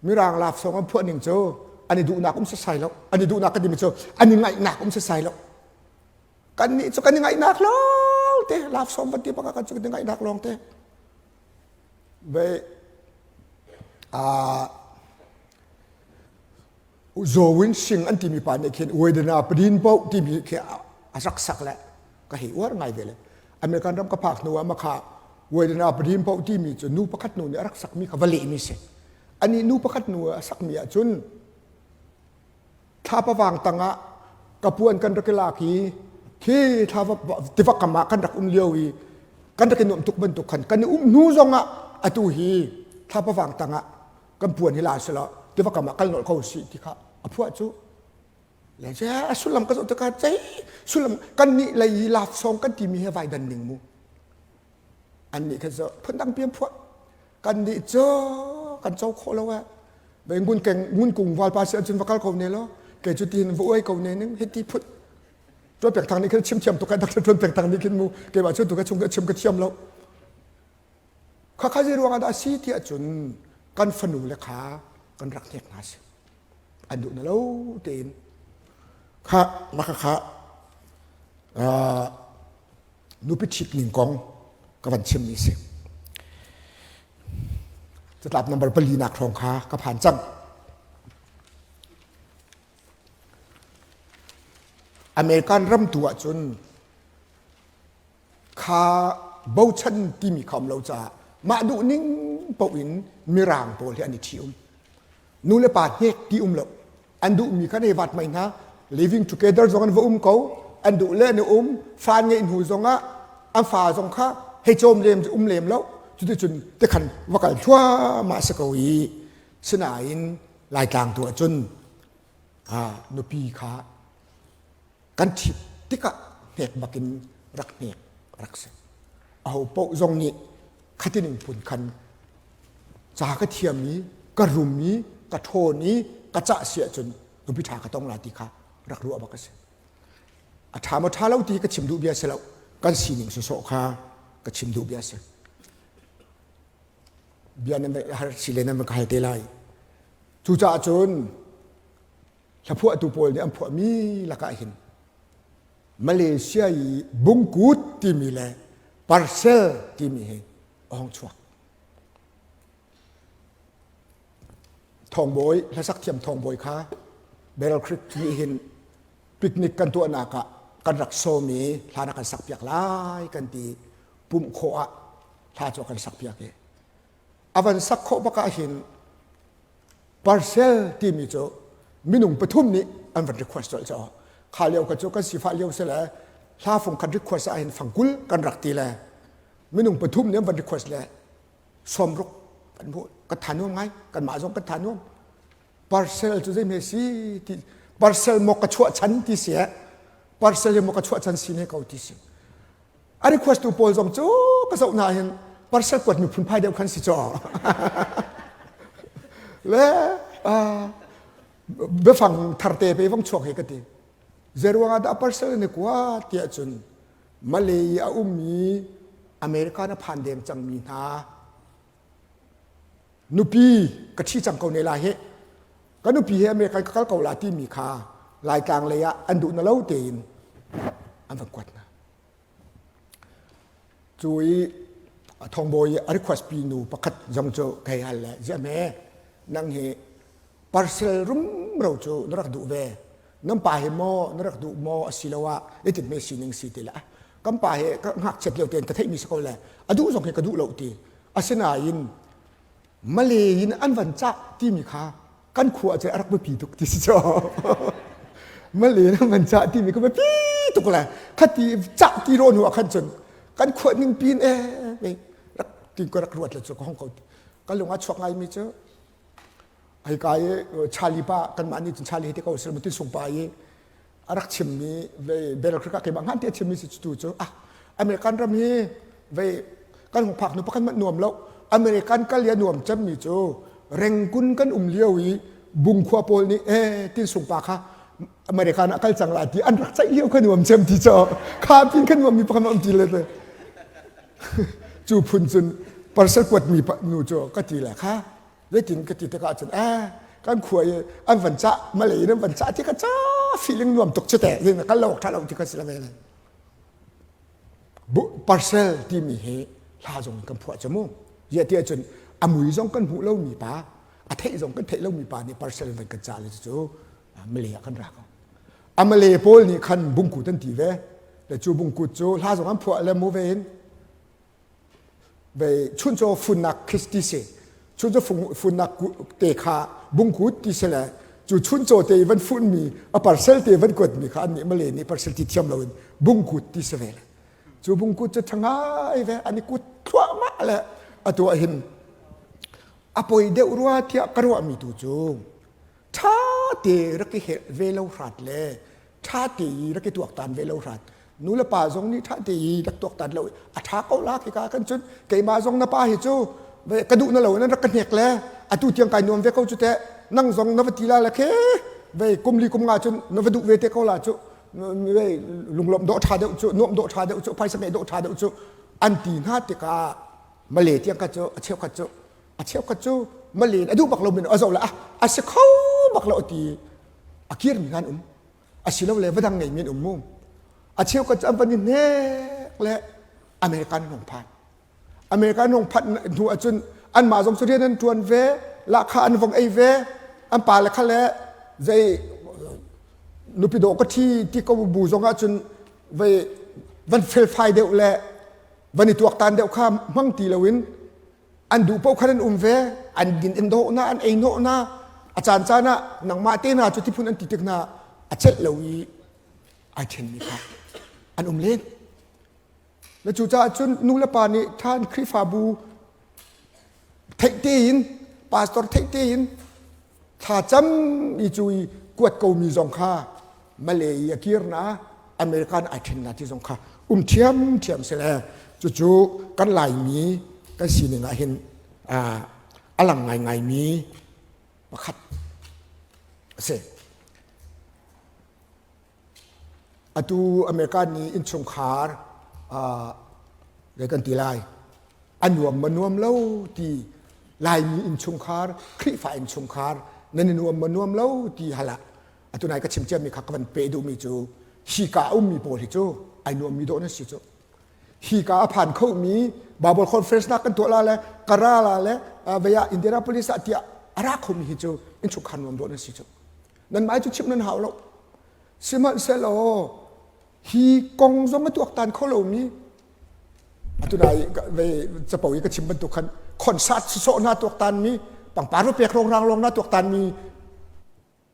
Mirang love song an phuah ning cu an i duhnak um sasai lo. An i duhnak kan timi cu an i ngaihnak um sasai lo. Kan nih cu kan i ngaihnak lawng te love song van ti bak ah kan cu kan i ngaihnak lawng te. Ve Zawin Sing an timi pa nih khin Wedana Padin Poh timi khi a rak sak le ka hei uar ngai ve le American ram ka phak hnu ah makha Wedana Padin Poh timi cu nu pakhat nu nih a rak sakmi kha va lehmi si ani nu pakhat nu a sakmi ahcun thlapa vang tangah ka puan kan rak i lak i khi thlava tiva kam ah kan rak um lio i kan rak i nuam tuk bantuk khan kan i um hnu zongah atu hi Thlapa vang tangah kan puan hi la selaw tiva kam ah kal nolh ko sih ti kha a phuah cu. Le a sullam ka zoh tikah cei sullam kan nih lei i love song kan timi he vai dan ning mu. An nih khan so phundang pian phuah. Kan nih cu kan co khawh lo eh. Ve ngun keng ngun kung valpa si ahcun va kal ko ne lo. Kei cu tin va uai ko ne ning hiti phut. Tuan pek thang nih khin chim thiam tuk kan Dr. Tuan pek thang nih khin mu keimah cu tu ka chung ka chim ka thiam lo. Khakha zei ruangah dah a si ti ahcun kan fanu le kha kan rak hnek hna si. An duh na lo tein. Kha maka kha nupi ṭhit ning kong ka van chimmi si. Catlap number pali nak hrawng kha ka phan cang. American ram tu ahcun kha bochan timi kha um lo caah mah duh ning paoh in mirang pawl hi an i ṭhi um. Nu le pa hnek ti um lo. An duhmi kha nei vat mai hna. Living together zong an va um ko. An duh le an i um. Fa ngeih hnu zongah an fa zong kha hei cawm lem um lem lo. Cuticun tikhan va kal thluahmah si ko i sinain Laitlang tu ahcun nupi kha kan ṭhit tikah hnek bakin rak hnek rak si. Aho paoh zong nih khatining phun khan ca ka thiam i ka rum i ka ṭhawn i ka cah si ahcun nupi ṭha ka tong la ti kha rak ruah bak a si. A ṭha maw ṭha lo ti ka chim duh bia si lo. Kan sining sawsawh kha ka chim duh bia si. Bia nan har si le nan ka hal te lai. Cucaah cun hlaphuahtu pawl nih an phuahmi lakah hin Malaysia i bungkut timi le parcel timi hi a hong chuak. Thawngbawi, hlasak thiam thawngbawi kha Battle Creek nih hin picnic kan tuahnak ah kan rak sawm i hla na kan sakpiak lai kan ti pumh khawh ah hla cu kan sakpiak i a van sak khawh bak ah hin parcel timi cu minung pathum nih an van request colh caw kha lio ka cu kan sifah lio si le hla fung khat request ah hin fangkul kan rak ti le minung pathum nih an van request le sawmruk kan hmuh kan tha nuam ngai kan mah zong kan tha nuam parcel cu zei me si ti parcel maw ka chuah chan ti si eh parcel hi maw ka chuah chan si ne ko ti si A request tu pawl zong cu ka zoh hna hin parcel kuat mi phunphai deuh khan si caw. Le biafang tharte pe vong chuak hi ka ti. Zeruang ah dah parcel ni kua tiah cun Malay a ummi American a phan deng cangmi hna nupi ka ṭhi cang ko ne lai hi ka nupi he American ka kal ko la timi kha Laitlang lei ah an duh na lo tein an van kuat hna. Cu i thongbawi a request pi nu pakhat zong cu kei hal le ziah hme nang hi parcel rumro cu na rak duh ve nan pa hi maw na rak duh maw asiloah itin hme sining si ti le kan pa hi ka ngakchiat lio tein ka theihmi si ko le a duh zong hi ka duh lo ti asinain Malay in an van cah timi kha kan khua cu a rak biapi tuk ti si cu Malay in an van cah timi ka biapi tuk le khati cah ti ro hnu ah khan cun kan khua ning pin e rak tin ko rak ruat le cu ka hong ko ka lung a chuak ngai mi cu ai ka i Charlie pa kan mah nih cun Charlie te ko sel tin sung pa i a rak chimmi vei Battle Creek ah keimah ngan te a chimmi si cu cu ah American ram hi vei kan hung phak nu pakhat manh nuam lo American kal i a nuam cemmi cu Rengkun kan um lio i bungkhua pawl nih e tin sung pa kha American ah kal cang la ti an rak ceih lio kha nuam cem ti cho kha pin kha nuam mi pakhat um ti le cu phun cun parcel kuat mi nu cu ka ti le kha Zeitin ka ti tikah cun eh kan khua i an van cah malay in an van cah ti ka ca feeling nuam tuk cu te zin kal lo tha lo ti ka si la ve le parcel timi hi hla zong kan phuah cu mu ya ti ahcun a mui zong kan hmuh lomi pa a theih zong kan theih lomi pa nih parcel van kan cah le cu Malay ah kan ra ko a Malay pawl nih khan bungkut an ti ve le cu bungkut cu hla zong an phuah le mu ve in Vei chuncaw funnak khis ti si chuncaw funnak te kha bungkut ti si le cu chuncaw te i van funmi a parcel te van kuatmi kha annih Malay nih parcel ti thiam loin bungkut ti si ve le cu bungkut cu ṭha ngai ve an i kut thluahmah le atu ah hin. A poi deuh rua tiah ka ruahmi tu cu ṭha te rak i helh ve lo hrat le ṭha te i rak i tuaktan ve lo hrat nu le pa zong nih ṭha te i rak tuaktan lo a ṭha ko la khika kan cun keimah zong na pa hi cu ka duh na lo nan rak ka hnek le atu tiang kai nuam ve ko cu teh nang zong na va ti la le khe ve kum li kum nga cun na va duh ve te ko la cu lunglawmh dawh ṭha deuh cu nuamh dawh ṭha deuh cu phaisa ngeih dawh ṭha deuh cu an ti hna tikah Malay tiang kha cu a cheukhat cu a cheukhat cu Malay a duh bak lo min a zoh le a a si kho bak lo ti a kir mi an um asilole va dang ngeimi an um mu a cheukhat cu an van i hnek le American hong phan American hong phanh hnu ahcun anmah zong cu rian an ṭuan ve lahkhah an vong ei ve an pa le kha le zei nupi dawh ka ṭhi ti ko bu zong ahcun vei van felfai deuh le van i tuaktan deuh kha hmang ti loin an duh paoh khan an um ve an din in dawh na an ei hnawh na a caan caan ah nangmah te hna cu tiphun an ti tik hna a celh lo i ai ṭhenmi kha an um len na cucaah cun nu le pa nih ṭhan Khrihfabu theih tein pastor theih tein thlacam i cu i kuat komi zong kha Malay i a kir na American ai ṭhen na ti zong kha um ṭhiamṭhiam si le cucu kan Laimi kan sining ah hin a lang ngaingaimi pakhat a si. Atu America nih innchungkhar kan ti lai a nuam ma nuam lo ti Laimi innchungkhar Khrihfa innchungkhar nan i nuam ma nuam lo ti hal ah atu nai ka chim ciami kha ka van peh duhmi cu hika a ummi pawl hi cu ai nuammi dawh nan si cu hika a phan khomi Bible conference nak kan tuah la le Kerala le vei ah Indianapolis ah tiah a ra khomi hi cu innchungkhar nuam dawh nan si cu nan mai cu chimh nan hau lo Sihmanhsehlaw hi kong zong a tuaktan kho lomi atu nai ve capo i ka chim bantuk khan concert sawsawh na tuaktan mi pangpar pek rongrang lawng na tuaktan mi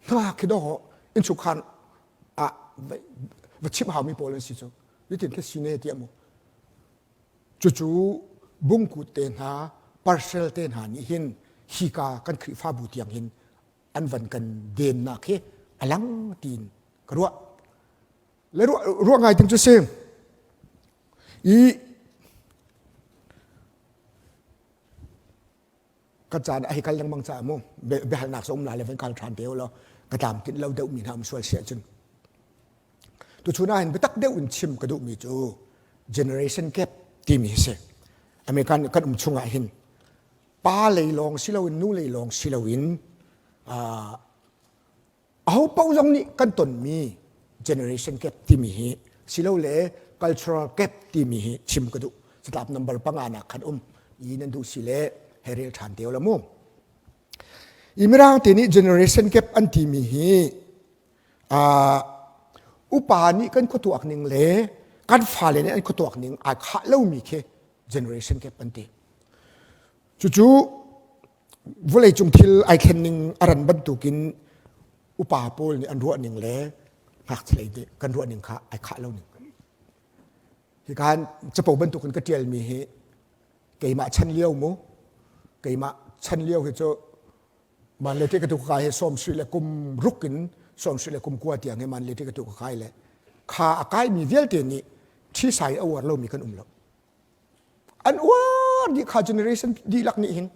hna khi dawh innchungkhar ah va chimh haumi pawl an si cu nitin khi si ne tiah mu cucu bungkut te hna parcel te hna nih hin hika kan Khrihfabu tiang hin an van kan dennak hi a lang tiin ka ruah le ruah ruah ngai ding cu si i ka caan a hei kal lengmang caah mu biahalnak um la le van kal ṭhan te law ka tlam tlinh lo deuh mi hna um sual si ahcun tuchun ah hin biatak deuh in chim ka duhmi cu generation gap timi hi si American kan um chungah hin pa lei lawng si loin nu lei lawng si loin aho paoh zong nih kan tonmi generation gap timi hi silole cultural gap timi hi chim ka duh catlap number panga nak khan um i nan duh si le hei rel ṭhan te la mu i mirang te nih generation gap an timi hi upa nih kan khuatuak ning le kan fale nih an khuatuak ning ai khah lomi khi generation gap an ti Cucu vawleicung thil ai thlen ning a ran bantukin upa pawl nih an ruah ning le ngakchia nih kan ruah ning kha ai khah lo ning. Hika capo bantukin ka ṭialmi hi keimah chan lio mu keimah chan lio hi cu man le ka tu ka kai hi sawm sui le kum ruk in sawm sui le kum kua tiang hi man le ka tu ka kai le kha a kaimi vialte nih ṭhisai a uar lomi kan um lo. An uar dih kha generation dihlak nih hin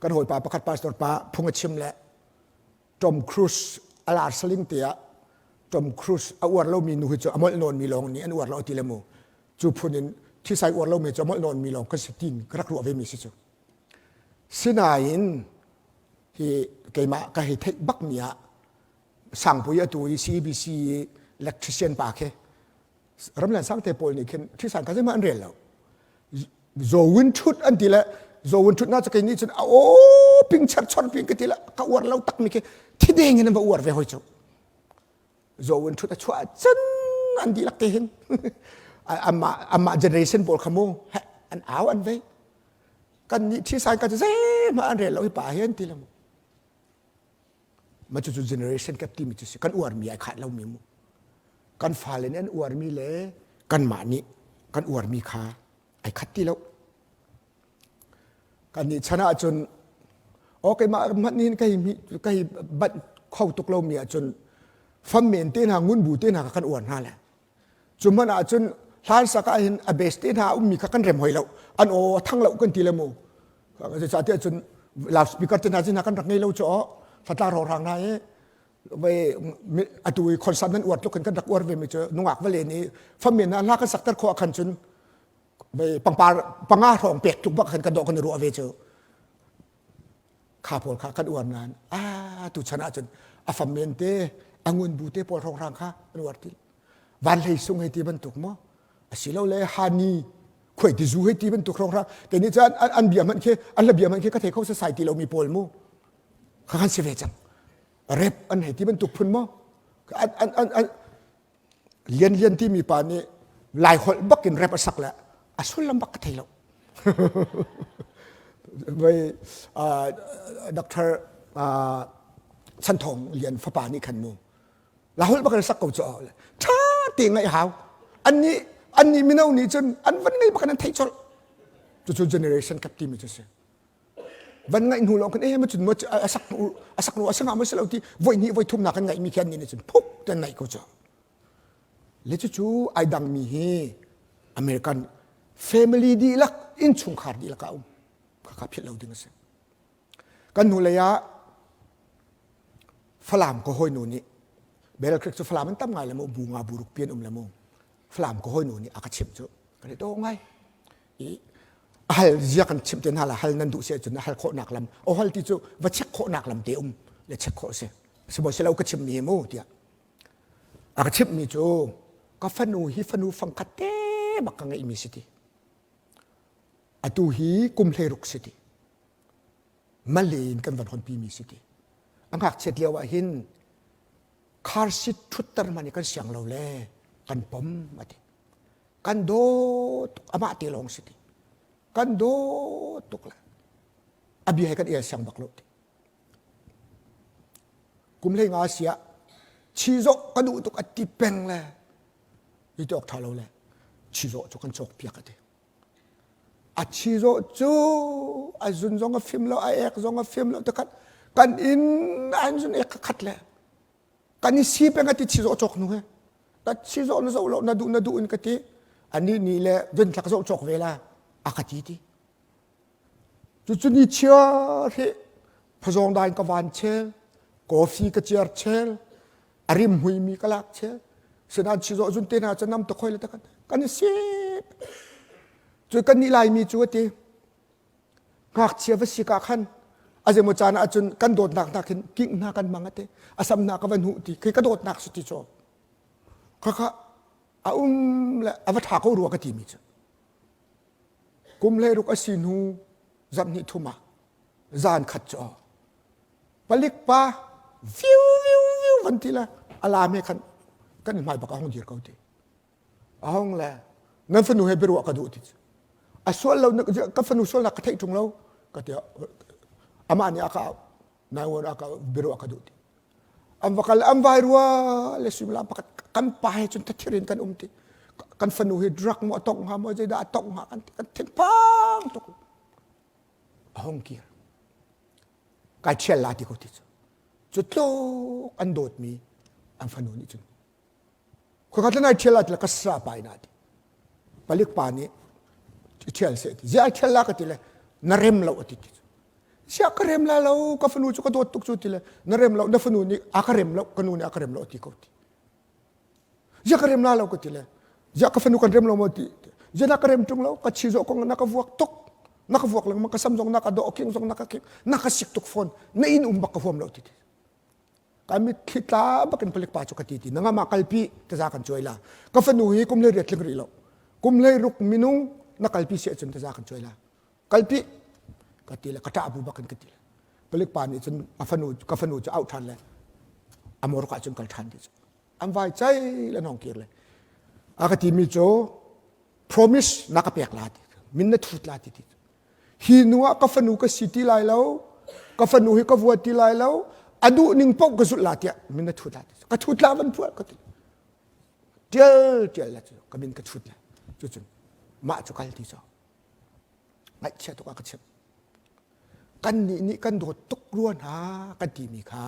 kan hawipa pakhat pastor pa phung a chim le Tom Cruise a lar saling te ah Tom Cruise a uar lomi nu hi cu a molh nawnmi lawng nih an uar lo ti le mu cu phun in thisai uar lomi cu a molh nawnmi lawng kan si tin ka rak ruah ve mi si cu sinain hi keimah ka hei theih bak mi ah sangpui atu i CBC electrician pa khi ramleng sangte pawl nih khin thisan kha zeihmanh an rel lo zawin thut an ti le zawin thut na cu kei nih cun a aw ping cher chor ping ka ti le ka uar lo tak mi khi thi deng in an va uar ve hoi cu zawin thut a chuah cun an dihlak te hin amah amah generation pawl kha mu an au an vei kan nih thisan ka cu zeihmanh an rel lo hi pa hi an ti le mu Ma cucu generation gap timi cu si kan uarmi ai khat lomi mu. Kan fale nih an uarmi le kanmah nih kan uarmi kha ai khat ti lo. Kan nih chan ahcun aw keimah hmanh hin ka hi ka hi banh kho tuk lomi ahcun fammen te hna ngunbu te hna kha kan uar hna le cu hmanh ahcun hlan sak ah hin a best te hna a ummi kha kan rem hoi lo an aw a thang lo kan ti le mu zeicahtiah cun loudspeaker te hna cu hna kan rak ngei lo cu aw hlatla rorang hna i ve atu i concert nan uar tluk in kan rak uar ve mi cu nungak va len i fammen hna hla kan sakter khawh ah khan cun ve pangpar panga hrawng pek tluk bak khan kan dawh kan i ruah ve cu kha pawl kha kan uar nain a tu chan ahcun a fam men te a ngun bu te pawl hrawnghrang kha an uar ti van hlei sung hei ti bantuk maw asilole hani khuai ti zu hei ti bantuk hrawnghrang ke nih cun an bia hmanh khi an hla bia hmanh khi ka thei kho sasai ti lomi pawl mu kha kan si ve cang rep an hei ti bantuk phun maw an an an an Lian Lian timi pa nih Lai holh bak in rap a sak le a sullam bak ka thei lo. Voi Dr. Chan Thawng Lian fapa nih khan mu Lai holh bak in sak ko cu ṭha te ngaih hau. Annih annih mino nih cun an van ngei bak in an theih colh. Cucu generation gap timi cu si. Van ngaih hnu lawng khan eh ma cun mo a sak a sak ru a sanga ma si lo ti voi hnih voi thum nak kan ngaih mi khian ni cun phuk ten ngaih ko cu le cu cu ai dang mi hi American family dihlak innchungkhar dihlak a um kha philh lo ding a si kan hnu lei ah Falam ka hawi nu nih Battle Creek cu Falam an tam ngai le mu bu nga bu ruk pian um le mu Falam ka hawi nu nih a ka chimh cu kan i to ngai i hal zia kan chimh te hna la hal nan duh si ahcun hal khawhnak lam o hal ti cu va check khawhnak lam te um le check khawh si sibo silo ka chim mi mu tiah a ka chimh mi cu ka fanu hi fanu fangkhat te bak ka ngeih mi si ti atu hi kum hleiruk si ti Malay in kan van honpi mi si ti a ngakchiat lio ah hin car seat thutter man i kan siang lo le kan pom ati kan dawt tuk amah te lawng si ti kan dawt tuk le a bia he kan el siang bak lo ti kum hlei nga sia chizawh ka duh tuk a ti peng le hi ti awk tha lo le chizawh cu kan cawk piak a ti a chizawh cu a zun zong a fim lo a ek zong a fim lo takhat kan inn an zun ek khat le kan i si peng a ti chizawh cawk nu he ka chizawh na zoh lo na duh na duh in ka ti ani ni le vin thlak zoh cawk ve la a ka ti ti cucu ni chiar hi phazawng dain ka van chel coffee ka ciar chel a rim hui mi ka lak chel sinan chizawh zun te hna cu nam ta khoi le ta kan i sip cu kan nih lai mi cu a ti Ngakchia va si ka khan a zeimaw caan ah cun kan dawtnak hna khin king hna kan mang ate a sam hna ka van huh ti khi ka dawtnak si ti cu khakha a um le a va tha ko rua ka ti mi cu kum hlei ruk a si hnu zarh hnih thum ah zan khat cu palik pa viu viu viu van ti le alam he khan kan hmai bak a hong dir ko ti A hong le nan fanu he biaruah ka duh ti cu. A sual lo ka fanu sualnak ka theih ṭung lo ka ti amah nih a ka auh 911 a ka biaruah ka duh ti. An va kal an vai rua le suimilam pakhat kan pa he cun thathir in kan um ti. Kan fanu hi drug maw a tongh hnga maw zeidah a tongh hnga kan ti kan thinphang tuk. A hong kir. Kai ṭhial la ti ko ti cu. Cu tluk an dawtmi an fanu nih cun Khua nai ṭhial ah ka sa pa ina ti. Palik pa nih ṭhial seh ti. Ziah ṭhial la ka ti le na rem lo ati ti. Siah ka rem la lo ka fanu cu ka dawt tuk cu ti le na rem lo na fanu nih a ka rem lo ka nu nih a ka rem lo ti ko ti. Ziah ka rem la lo ka ti le ziah ka fanu kan rem lo maw ti. Ziah na ka rem ṭung lo ka chi zawh kong na ka vuak tuk na ka vuak lengmang ka sam zong na ka dawh king zong na ka king na ka sik tuk fawn na inn um bak ka huam lo ti ti. Ka mitthli tla bakin palik pa cu ka ti ti nangah mah kalpi taza kan cuai la ka fanu hi kum hlei riat tling rih lo kum hlei ruk minung na kalpi si ahcun taza kan cuai la kalpi ka ti le ka ṭah bu bakin ka ti le palik pa nih cun a fanu ka fanu cu auh ṭhan le a morok ah cun kal ṭhan ti cu an vai cai le nong kir le a ka timi cu promise na ka pek la ti min na thut la ti ti Hi nu ah ka fanu ka si ti lai lo, ka fanu hi ka vua ti lai lo, a duh ning paoh ka zulh la tiah min na thut la ti. Ka thut la van phuah ka ti. Tial tial la cu ka min ka thut la. Cucun mah cu kal ti cu. Ngaihchia tuk ah ka chimh. Kannih nih kan dawt tuk rua hna kan timi kha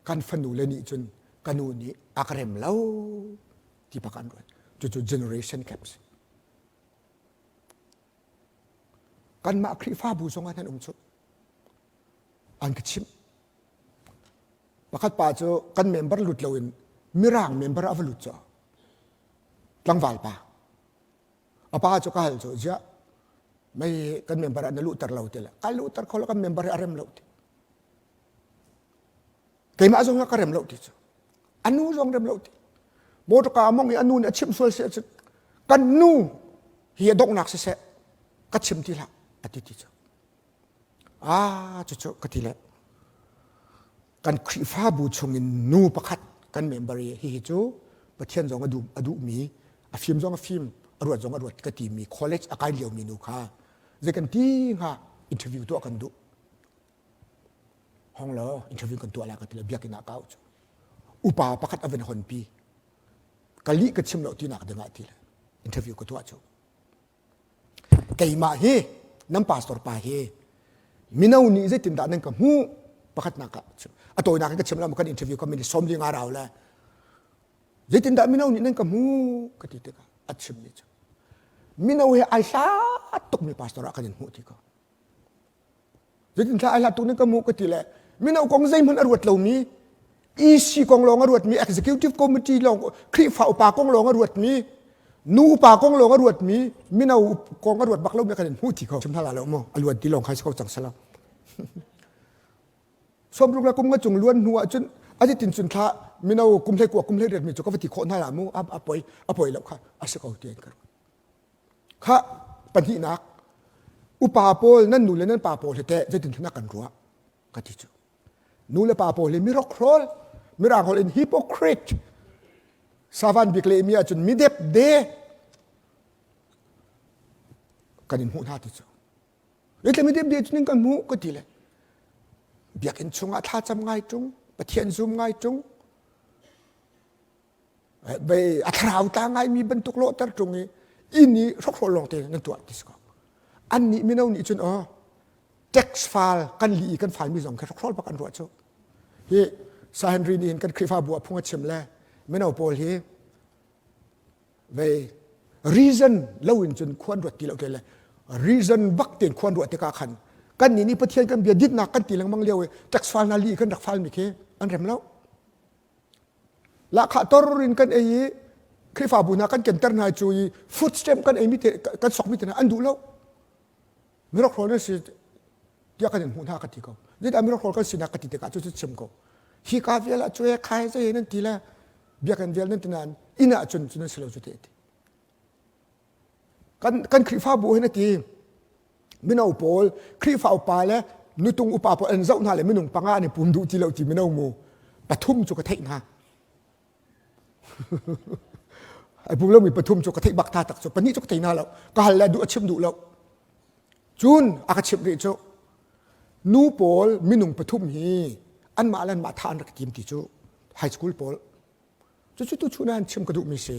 kan fanu le nih cun ka nu nih a ka rem lo ti bak an ruat. Cucu generation gap si. Kanmah Khrihfabu zong ah nan um cu. An ka chimh. Pakhat pa cu kan member lut loin Mirang member a va lut cu. Tlangval pa. A pa cu ka hal cu ziah mei kan member ah na luhter lo ti le ka luhter kho lo kan member hi a rem lo ti. Keimah zong ka rem lo ti cu. A nu zong rem lo ti. Motorka a mong i a nu nih a chimh sual si ahcun kan nu hi a donghnak siseh ka chim ti hlah a ti ti cu. Ah cucu ka ti le kan Khrihfabu chungin nu pakhat kan member i hihi cu Pathian zong a duh a duhmi a fim zong a fim a ruat zong a ruat ka timi college a kai liomi nu kha zei kan ti hnga interview tuah kan duh hong law interview kan tuah la ka ti le biakinn ah ka au cu upa pakhat a van honpi ka lih ka chim lo tinak dingah ti le interview ka tuah cu Keimah hi nan pastor pa hi mino nih zeitindah nan ka hmuh pakhatnak ah a tawinak in ka chim la kan interview ka minute 45 rau le zeitindah mino nih nan ka hmuh ka ti tikah a chimmi cu mino he ai hlat tukmi pastor ah kan in hmuh ti ko Zeitinthla ai hlat tuk ning ka mu ka ti le mino kong zeihmanh a ruat lomi EC kong lawng a ruatmi executive committee lawng Khrihfa upa kong lawng a ruatmi nu upa kong lawng a ruatmi mino kong a ruat bak lomi kan in hmu ti ko chim hna lo mu a luan ti lawng khai si ko cang sala 60 le kum nga cung luan hnu ah cun ati tin cun thla mino kum hlei kua kum hlei riat mi cu ka va ti khawh hna la mu a poi a poi lo kha a si ko ti an ka ruat Khah pahnihnak upa pawl nan nu le nan pa pawl hi teh zeitin na kan ruah ka ti cu. Nu le pa pawl hi mirokhrol mirang holh in hypocrite savan bik le mi ahcun midep de kan in hmuh hna ti cu. Zeitlai midep de cun kan hmuh ka ti le biakinn chungah thlacam ngai ṭung Pathian zum ngai ṭung a thlarau ta ngaimi bantuk lawhter ṭung i inn i hrokhrol lawng te nan tuah ti si ko annih mino nih cun aw tax fal kan li i kan falmi zong khi hrokhrol bak an ruah cu hi Sir Henry nih hin kan Khrihfabu ah phung a chim le mino pawl hi vei reason lo in cun khuan ruat ti lo te le reason bak tein khuan ruah tikah khan kan nih nih Pathian kan bia ditnak kan ti lengmang lio i tax fal hna li kan rak falmi khi an rem lo Lahkhah tor in kan ei i Khrihfabu hna kan kenter hna cu i food stamp kan ei mi te kan sok mi te hna an duh lo. Mirokhrawl nan si tiah kan in hmuh hna ka ti ko. Zeidah mirokhrawl kan sinak ka ti tikah cu cu chim ko. Hi ka vial ah cu he khai zei nan ti le biakinn vial nan ti nain inn ah cun cu nan si lo cu te ti. Kan kan Khrihfabu hin a ti mino pawl Khrihfa upa le nutung upa pawl an zoh hna le minung panga an i pum duh ti lo ti mino mu pathum cu ka theih hna ai pum lomi pathum cu ka theih bak ta tak cu pahnih cu ka thei hna lo ka hal le duh a chim duh lo cun a ka chimh rih cu nu pawl minung pathum hi anmah le anmah tha an rak tim ti cu high school pawl cucu tu chun an chim ka duhmi si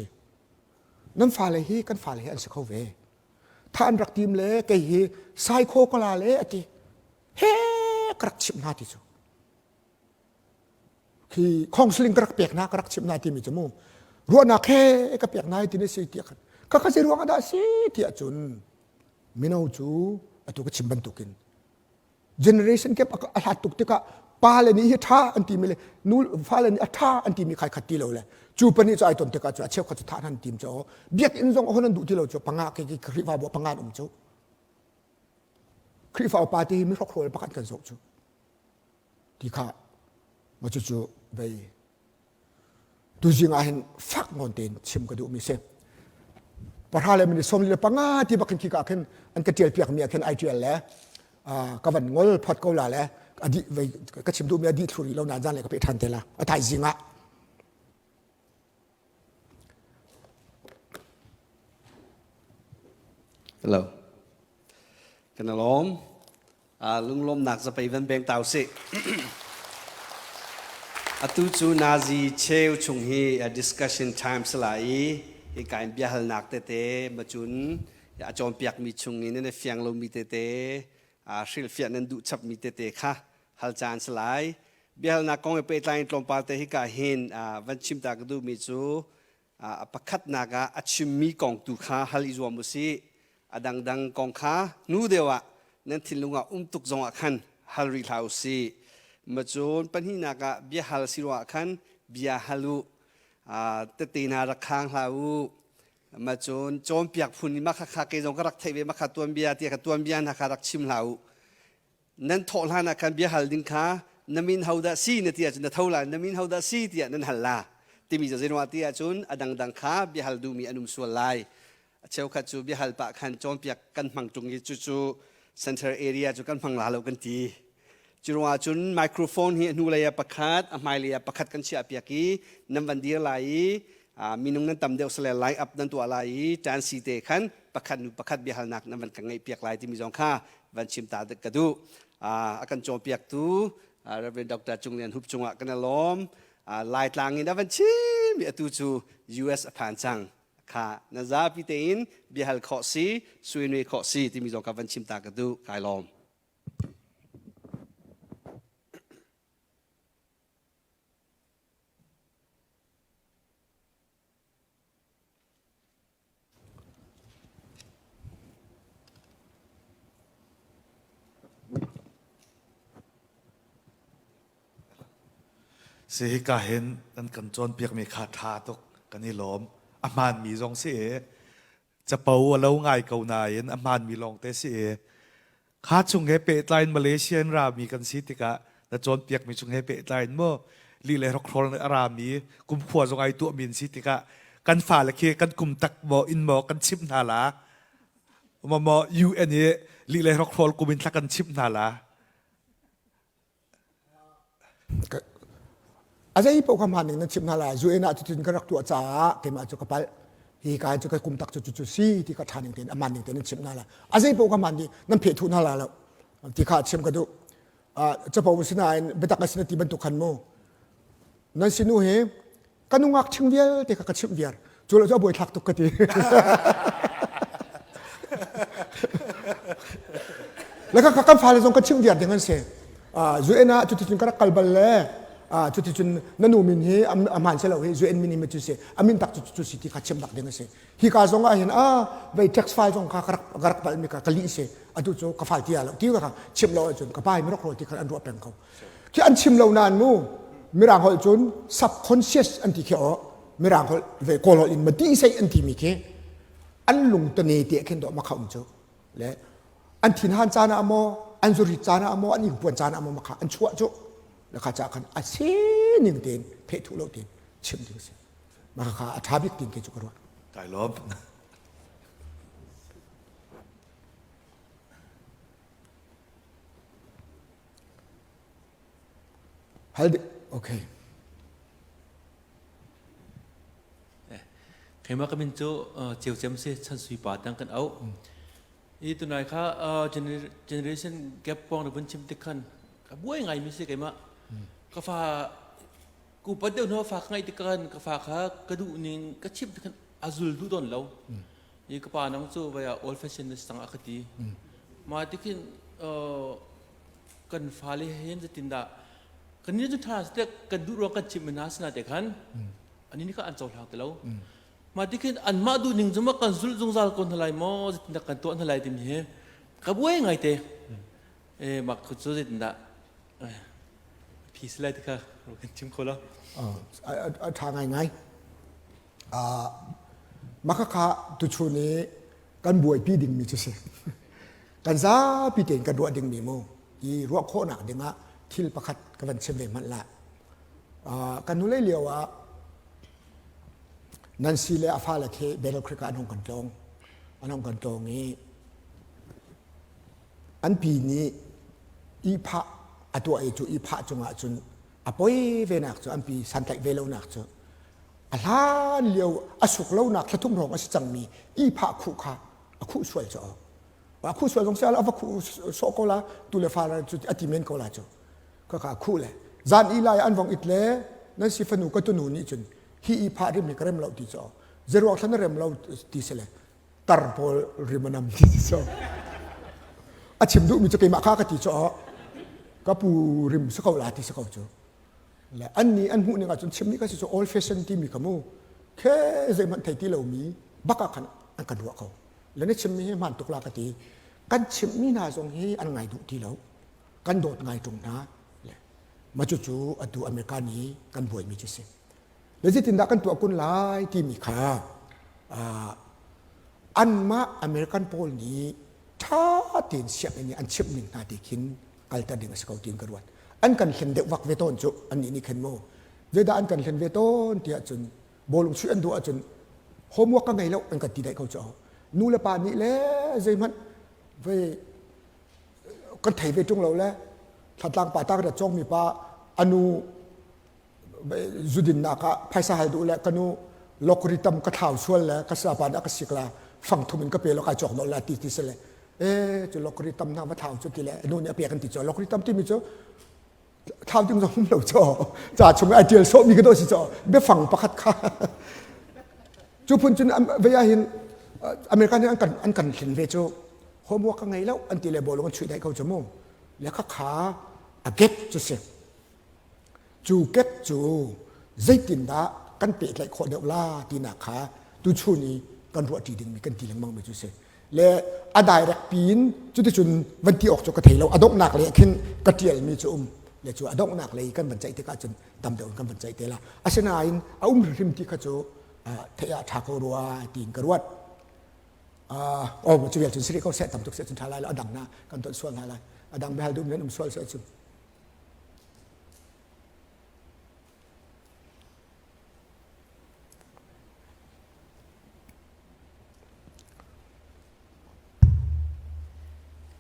nan fale hi kan fale hi an si kho ve tha an rak tim le kei hi saikho ka la le ati he ka rak chimh hna ti cu khi counseling ka rak pek hna ka rak chimh hna timi cu mu ruahnak he ka pek hna ti na si tiah khan ka ka zei ruang ah dah si tiah cun mino cu atu ka chim bantukin generation gap a hlat tuk tikah pa le nih hi ṭha an timi le nu fale nih a ṭha an timi khai khat ti lo le cu pahnih cu ai ton tikah cu a cheukhat cu thah an tim cu biakinn zong hon an duh ti lo cu panga ke ke Khrihfabu panga an um cu Khrihfa upa te hi mi hrokhrawl pakhat kan zoh cu ti kha ma cu cu vei Tuzing ah hin fak nawn tein chim ka duhmi si. Pahra le minute 45 ti bak khin khika khin an ka tial piak mi ah khin ai tial le ka van ngol phot ko la le adi vei ka chim duhmi adi thlu rih lo na zan le ka pe than te la a thaizing ah Hello. Kan alawm. Lunglawmnak zapei van beng tau sih. Atu cu Nazi cheu chung hi discussion time sala i hi ka in biahalnak tete macun a cawnpiakmi chung in na fiang lomi tete. Hrilhfiah nan duh chapmi tete kha hal caan si lai. Biahalnak kong he pehtlai in tlawmpal te hika hin van chim ta ka duhmi cu a pakhatnak ah a chimmi kong tu kha hal i zuam u sih. A dangdang kong kha hnu deuh ah nan thinlung ah um tuk zong ah khan hal rih hlah u sih. Macun pahnihnak ah biahal si ruah khan bia hal u. Tete hna rak khang hlah u. Macun cawnpiak phun in mah kha kei zong ka rak theih ve mah kha tuanbia tiah ka tuanbia hna kha rak chim hlah u. Nan thawh hlan ah khan bia hal ding kha na min ho dah si na ti ahcun na tho lai na min ho dah si tiah nan hal la timi cu zeiruangah ti ahcun a dangdang kha bia hal duhmi an um sual lai. A cheukhat cu bia hal pah khan cawnpiak kan hmang ṭung i cucu center area cu kan hmang la lo kan ti. Curuangah cun microphone hi a hnulei ah pakhat, a hmailei ah pakhat kan chiahpiak i nan van dir lai i minung nan tam deuh sale line up nan tuah lai i ṭansi te khan pakhat nu pakhat biahalnak nan van kan ngeihpiak lai timi zong kha van chim ta ka duh. A kan cawnpiaktu Reverend Dr. Cung Lian Hup cungah kan i lawm. Laitlang in a van chim i atu cu US a phan cang. Kha na zapi tein biahal khawh si, suinui khawh si timi zong kha van chim ta ka duh. Kai lawm. Si hika hin nan kan cawnpiakmi kha ṭha tuk kan i lawm. A hmaanmi zong si i capo a lo ngai ko nain a hmaanmi lawngte si i kha chung he pehtlai in Malaysia in rami kan si tikah na cawnpiakmi chung he pehtlai in mu li le hrokhrawl a rami kumkhua zong ai tuahmi an si tikah kan fale khi kan kum tak maw in maw kan chimh hna la maw maw UN i li le hrokhrawl kum in thla kan chimh hna la A zei paoh kha hmaan ning nan chimh hna lai. UN ah cutin ka rak tuah caah keimah cu ka palh. Hi ka cu ka kum tak cu cu si ti ka ṭha ning tein a hmaan ning tein nan chimh hna lai. A zei paoh kha hmaan dih nan pheh thuh hna lai lo ti kha chim ka duh. Capo sinain biatak a si na ti bantuk khan mu. Nan sinu hi ka nungak ching vialte kha ka chimh viar cu lo cu a buaithlak tuk ka ti le ka kan fale zong ka chimh viar ding an si UN ah cuticun ka rak kal bal le cuticun na nu min hi a hmaan si lo hi UN min hi cu si a min tak cu cu si ti kha chim bak ding a si hi ka zong ah hin a vei tax file zong kha ka rak ka rak palh mi ka ka lih si atu cu ka file ti lo ti ka chim lo ahcun ka pa hi mi rak rawl ti kha an ruah peng ko Khi an chim lo nain mu Mirang holh cun subconscious an ti khi aw Mirang holh ve Kawl holh in mati sei an timi khi an lung tane te khin dawh ma kha um cu le an thinhan caan ah maw an zurit caan ah maw an ingpuan caan ah maw makha an chuah cu le kha ca khan a sining tein pheh thuh lo tein chim ding si maka kha a tha bik tin ke cu ka ruah kai lawm Hal okay. Keimah ka min cu Ceu Cem si Chan Sui pa tang kan auh. I tunai kha generation gap kong na vun chim tik khan ka buai ngai mi si keimah. Ka fa ku pat deuh hnu fa ka ngai tik khan ka fa kha ka duh ning ka chim tik khan a zul duh don lo. I ka pa nang cu vai ah old fashion na si cang a ka ti. Mah tikhin kan fale hin zeitindah kan nih cu ṭha te kan duh ruang kan chimh hna sina te khan ani nih kha an cohlang ti lo. Mah tikhin anmah duh ning cu ma kan zulh zungzal ko hna lai maw zeitindah kan tuah hna lai timi hi ka buai ngai te. E mak cu zeitindah phi si lai ti kha kan chim kho lo. A ṭha ngaingai. Mah khakha tuchun i kan buaipi dingmi cu si. Kan zapi tein kan ruah dingmi mu i ruah khawhnak dingah thil pakhat ka van chim ve hmanh lai. Kan nulei lio ah Nancy le a fale khi Battle Creek ah an hung kan tlawng. An hung kan tlawng i an pi nih ihphah a tuah i cu ihphah cungah cun a poi venak cu an pi santlaih ve lonak cu a hlan lio a suk lonak thlathum hrawng a si cangmi ihphah khuh kha a khuh sual cu a khuh sual zong si a va khuh sawh ko la tu le fa cu a ti men ko la cu ka ka khuh le zan i lai an vong it le nan si fanu ka tunu nih cun hi ihphah rim hi ka rem lo ti cu zeruang thlan na rem lo ti si le tar pawl rim a nam ti si so. A chim duhmi cu keimah kha ka ti cu ka pu rim si ko la ti si ko cu. Le an nih an hmuh ning ahcun chimmi ka si cu old fashion timi kha mu khe zeihmanh thei ti lomi bak ah khan an kan ruah ko. Le na chimmi hi hmaan tuk la ka ti. Kan chimhmi hna zong hi an ngai duh ti lo. Kan dawt ngai ṭung hna. Le mah cucu atu America nih kan buaimi cu si. Le zeitindah kan tuah kun lai timi kha anmah American pawl nih ṭha tein sianginn i an chimh ning hna ti khin kalter ding a si ko tiin ka ruat. An kan hlen deuh vak ve tawn cu annih nih khin mu. Zeidah an kan hlen ve tawn tiah cun bawlung chuih an duh ahcun homework ka ngei lo an kan ti daih ko cu. Nu le pa nih le zeihmanh ve kan thei ve ṭung lo le thlatlang pa ta ka cawng mi pa anu zudinnak ah phaisa hal duh le ka nu lokri tam ka thlau sual le ka sapa dah ka sik la fang thum in ka pe lo kai cawk lo la ti ti se le e cu lokri tam na va thlau cu ti le nu nih a pek an ti cu lokri tam timi cu thlau ding zong um lo cho ca chung ai tial sawh mi ka do si cho biafang pakhat kha cu phun cun vei ah hin American nih an kan an kan hlin ve cu homework ka ngei lo an ti le bawlung an chuih dai ko cu mu le kha kha a gap cu si Cu kek cu zeitindah kan pehtlaih khawh deuh la tinak kha tuchun i kan ruahṭi dingmi kan ti lengmangmi cu si. Le a direct piin cuticun van ti awk cu ka thei lo. A donghnak lei ah khin ka ṭialmi cu um. Le cu a donghnak lei kan van ceih tikah cun tam deuh in kan van ceih te la. Asinain a um hrimhrim ti kha cu theih ah ṭha ko rua tiin ka ruat. Oh, cu vial cun si rih ko seh tam tuk seh cun ṭha lai lo. A dang na kan ton sual hna lai. A dang biahal duhmi nan um sual seh cun.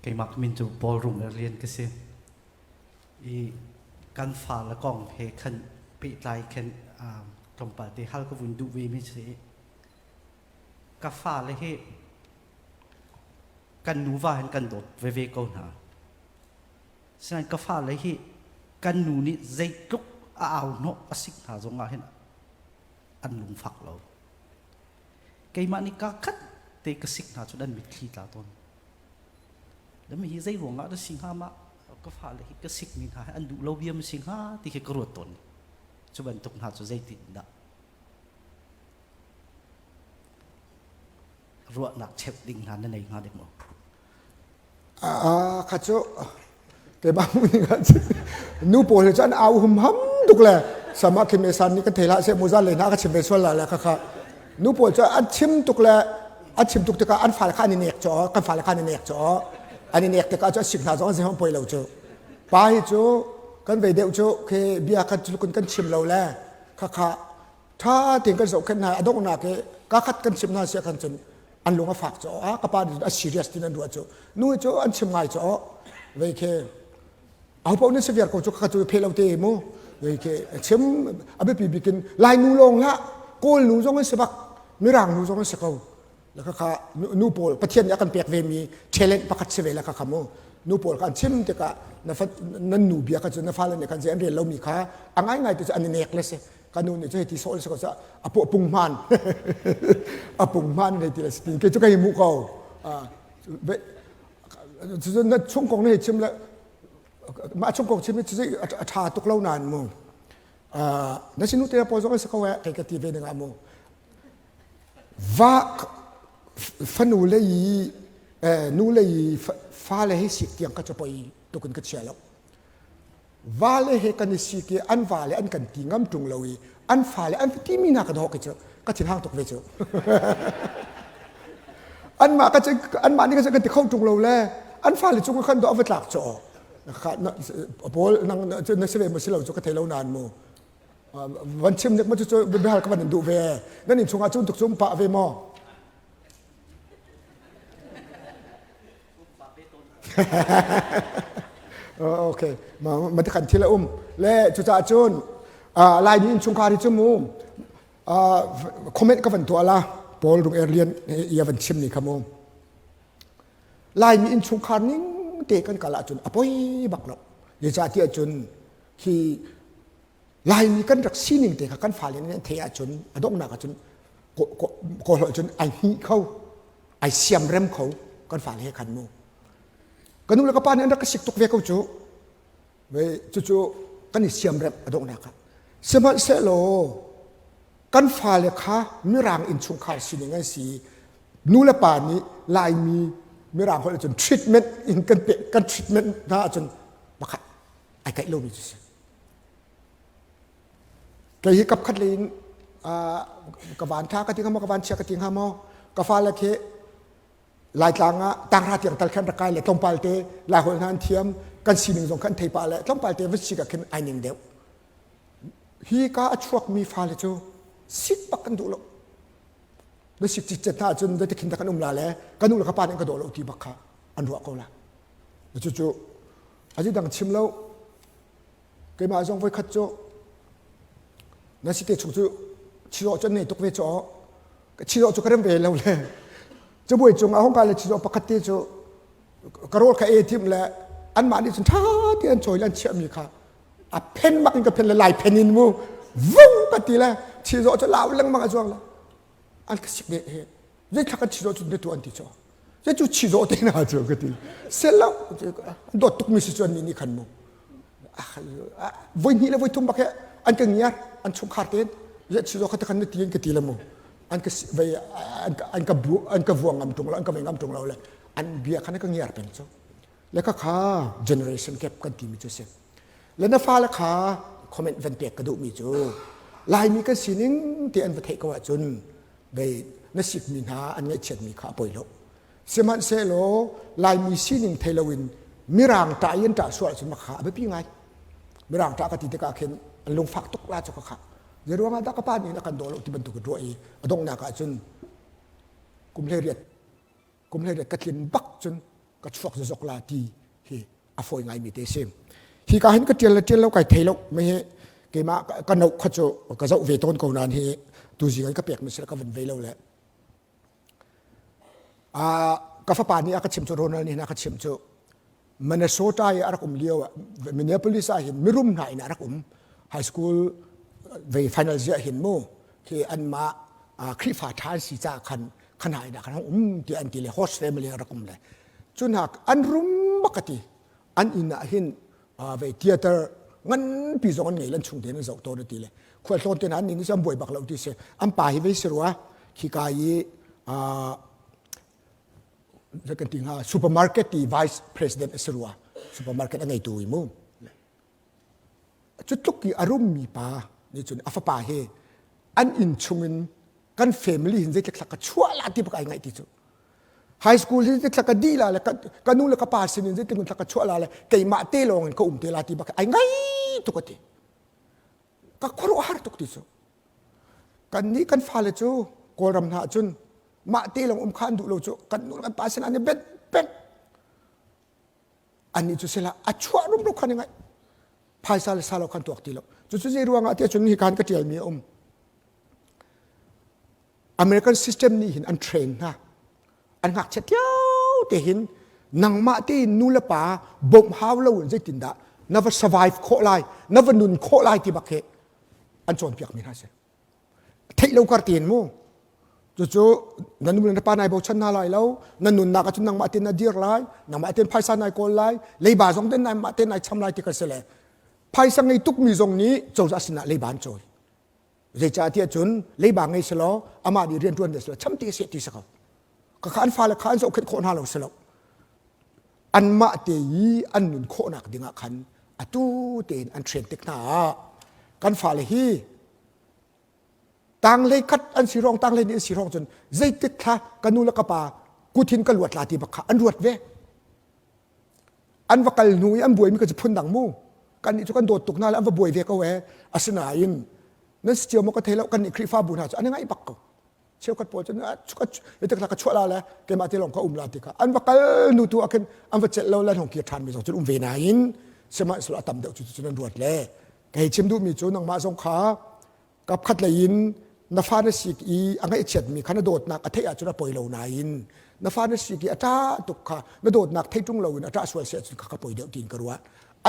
Keimah min cu ballroom le rian ka si. I kan fa le kong he khan pehtlai khan tlawmpal te hal ka vun duh ve mi si. Ka fa le hi kan nuva hin kan dawt veve ko hna. Sinain ka fale hi kan nu nih zeitluk a au hnawh a sik hna zongah hin an lungfak lo. Keimah nih kaa khat te ka sik hna cu an mitthli tla tawn. Dami hi zei ruangah dah si hnga ma ka fale hi ka sikmi hna hi an duh lo bia ma si hnga ti khi ka ruat tawn. Cu bantuk hna cu zeitin dah ruahnak cheuh ding hna na nei hnga dek maw? Kha cu keimah hmuh ning ah cun nu pawl hi cu an au humham tuk le sama khi me san nih kan thei hlah seh mu zan lei hna ka chim ve sual la le kha kha nu pawl cu an chim tuk le an chim tuk tikah an fale kha an i nek caw kan fale kha an i nek caw an i nek tikah cu a sik hna zong an zei poi lo cu pa hi cu kan vei deuh cu khi bia kan cu kan chim lo le kha kha tha tein kan zohkhenh hna a donghnak i ka khat kan chim hna sia khan cun an lung a fak cu a ka pa nih a serious tin an ruah cu nu cu an chim ngai cu vei khi aho paoh nih si viar ko cu ka cu phe lo te mu vei khi chim a biapi bikin lai nu lawng hlah kawl nu zong an si bak mirang nu zong an si ko la kha kha nu pawl pathian nih a kan pek ve mi talent pakhat si ve la kha kha mu nu pawl kha an chim tikah na fa nan nu bia kha cu na fale nih khan zei an rel lomi kha a ngai ngai te cu an i nek le si ka nu nih cu hei ti sawh si ko ca a pu pung hman a pung hman hei ti le si tin ke cu kai mu ko cu na chung kong na hei chim le mah chung kong chim cu a tha tuk lo nan mu na sinu te pawl zong si ko eh kai ka ti ve ning ah mu va fanu le i nu le i fa le hei sik tiang ka cu poi tukin ka chia lo vale he kan i sik i an vale an kan ti ngam ṭung lo i an fale an timi hna ka dawh ki cu ka thinhang tuk ve cu anmah ka anmah nih kan ti kho ṭung lo le an fale cung khan dawh va tlak cu pawl nang na si ve maw si lo cu ka thei lo nain mu van chim nek ma cu biahal ka van in duh ve nan in chungah cun tuk cu um pah ve maw Okay, ma kan thil a um. Le cucaah cun Laimi innchungkhar hi cu mu comment ka van tuah la Paul Rung Er Lian ia van chim ni kha mu. Laimi innchungkhar ning te kan kal ahcun a poi bak lo. Zeicahtiah cun hi Laimi kan rak sining te kha kan fale nih an theih ahcun a donghnak ahcun kawlholh cun ai hnih kho ai siamrem kho kan fale he khan mu. Ka nu le ka pa nih an rak ka sik tuk ve ko cu. Ve cucu kan i siamremh a donghnak ah. Sihmanhsehlaw kan fale kha mirang innchungkhar sining an si. Nu le pa nih Laimi mirang holh cun treatment in kan pe kan treatment hna ahcun pakhat ai kaih lomi cu si. Kei hi kapkhat lei in ka van tha ka ti hnga maw ka van chia ka ti hnga maw ka fale khi Laitlang ah tanghra tiang tal khan rak kai le tlawmpal te Laiholh hna an thiam kan sining zong khan thei pah le tlawmpal te va si ka khin ai ning deuh. Hi ka a chuakmi fale cu sik bak kan duh lo. Na sik citcet hna ahcun zeiti khin dah kan um la le ka nu le ka pa nih an ka daw lo ti bak kha an ruah ko la. Cucu azi dang chim lo Keimah zong voikhat cu na si te chung cu chizawh cu an nei tuk ve caw chizawh cu ka rem ve lo le cabuai cung ah hong ka le chizawh pakhat te cu ka rawl kha e tim le anmah nih cun ṭha te an cawi le an chiahmi kha a phen bak in ka phen le lai phen in mu vung ka ti le chizawh cu lau lengmang a zuang le an ka sik ne he zeithla kan chizawh cu na tu an ti caw zei cu chizawh te na cu ka ti sel lo dawt tuk mi si cu an nih nih khan mu voi hnih le voi thum bak he an ka ngiar an chungkhar tein zei chizawh kha te khan na ti in ka ti le mu an ka vei an ka bu an ka vuang ngam tung lo an ka vei ngam tung lo le an bia khan ka ngiar peng cu le kha kha generation gap kan ti mi cu si le na fale kha comment van pek ka duh mi cu laimi kan sining te an va theih ko ahcun vei na sikmi hna an ngaihchiatmi kha a poi lo sihmanhsehlaw laimi sining thei loin mirang ṭah i an ṭah sual ahcun makha a biapi ngai mirang ṭah ka ti tikah khin an lungfak tuk la cu ka kha zei ruangah dah ka pa nih a kan daw lo ti bantuk ruah i a donghnak ahcun kum 18 kum 18 ka tlin bak cun ka chuak zazok la ti hi a fawi ngaimi te si hi ka hin ka tial le tial lo kai thei lo me hi keimah ka no kha cu ka zoh ve tawn ko nain hi tu zing ka pek mi sila ka van ve lo le a ka fapa nih a ka chim cu Ronald nih a ka chim cu Minnesota i a rak um lio ah Minneapolis ah hin mirum hna in a rak um high school ve final ziah hin mu khi anmah Khrihfa ṭha an si caah khan khana in ah khan um ti an ti le host family rak um le cunak an rum bak ka ti an inn ah hin vei theater nganpi zong an ngei lan chung tein an zoh tawn ti le khual tlawn te an inn an buai bak lo ti si an pa hi vei si rua khika i kan ti hnga supermarket ti vice president a si rua supermarket a ngeitu i mu Cu tluk i a rummi pa nih cun a fapa he an inn chungin kan family hin zeitluk thlak ka chuah la ti bak ai ngaih ti cu. High school hin zeitluk ka dih la le ka nu le ka pa sin in zeitluk thlak ka chuah la le keimah te lawng in ka um te la ti bak ai ngai tuk a ti. Ka khuaruahhar tuk ti cu. Kan nih kan fale cu Kawlram hna cun mah te lawng um kha an duh lo cu kan nu le kan pa sin an i benh peng. Annih cu sila a chuah rumro khan i ngaih phaisa le sa lo khan tuak ti lo cucu zei ruangah tiah cun hi kan ka tialmi a um American system nih hin an train hna an ngakchiat lio te hin nangmah tein nu le pa bawmh hau lo in zeitindah na va survive khawh lai na va nun khawh lai ti bak hi an cawnpiak mi hna si theih lo kar tein mu cucu na nu le na pa nai bochan hna lai lo na nunnak ahcun nangmah tein na dir lai nangmah tein phaisa nai kawl lai leiba zong tein nangmah tein nai cham lai ti ka si le phaisa ngei tukmi zong nih cozah sinah leiba an cawi zeicahtiah cun leiba ngei selaw amah nih rian ṭuan ve selaw cham ti seh ti si ko ka kha an fale kha an zohkhenh khawh hna lo si lo anmah te i an nun khawhnak dingah khan atu tein an train tik hna ah kan fale hi tanglei khat an si rong tanglei nih an si rong cun zeitik thla ka nu le ka pa kuthin ka luat la ti bak kha an ruat ve an va kal hnu i an buai mi ka cu phun dang mu kan nih cu kan dawt tuk hna le an va buai ve ko e asinain nan si cio maw ka thei lo kan nih Khrihfabu hna cu an i ngaih bak ko cheukhat pawl cun ka ka chuah la le keimah te lawng ka um la ti kha an va kal nu tu ah khin an va celh lo le hong kir ṭhan mi zong cun um ve nain sihmanhsehlaw a tam deuh cu cun an ruat le kei chim duhmi cu nangmah zong kha kapkhat lei in na fa na sik i a ngaihchiatmi kha na dawtnak a theih ahcun a poi lo nain na fa na sik i a ṭah tuk kha na dawtnak thei ṭung loin a ṭah sual si ahcun kha ka poi deuh tiin ka ruah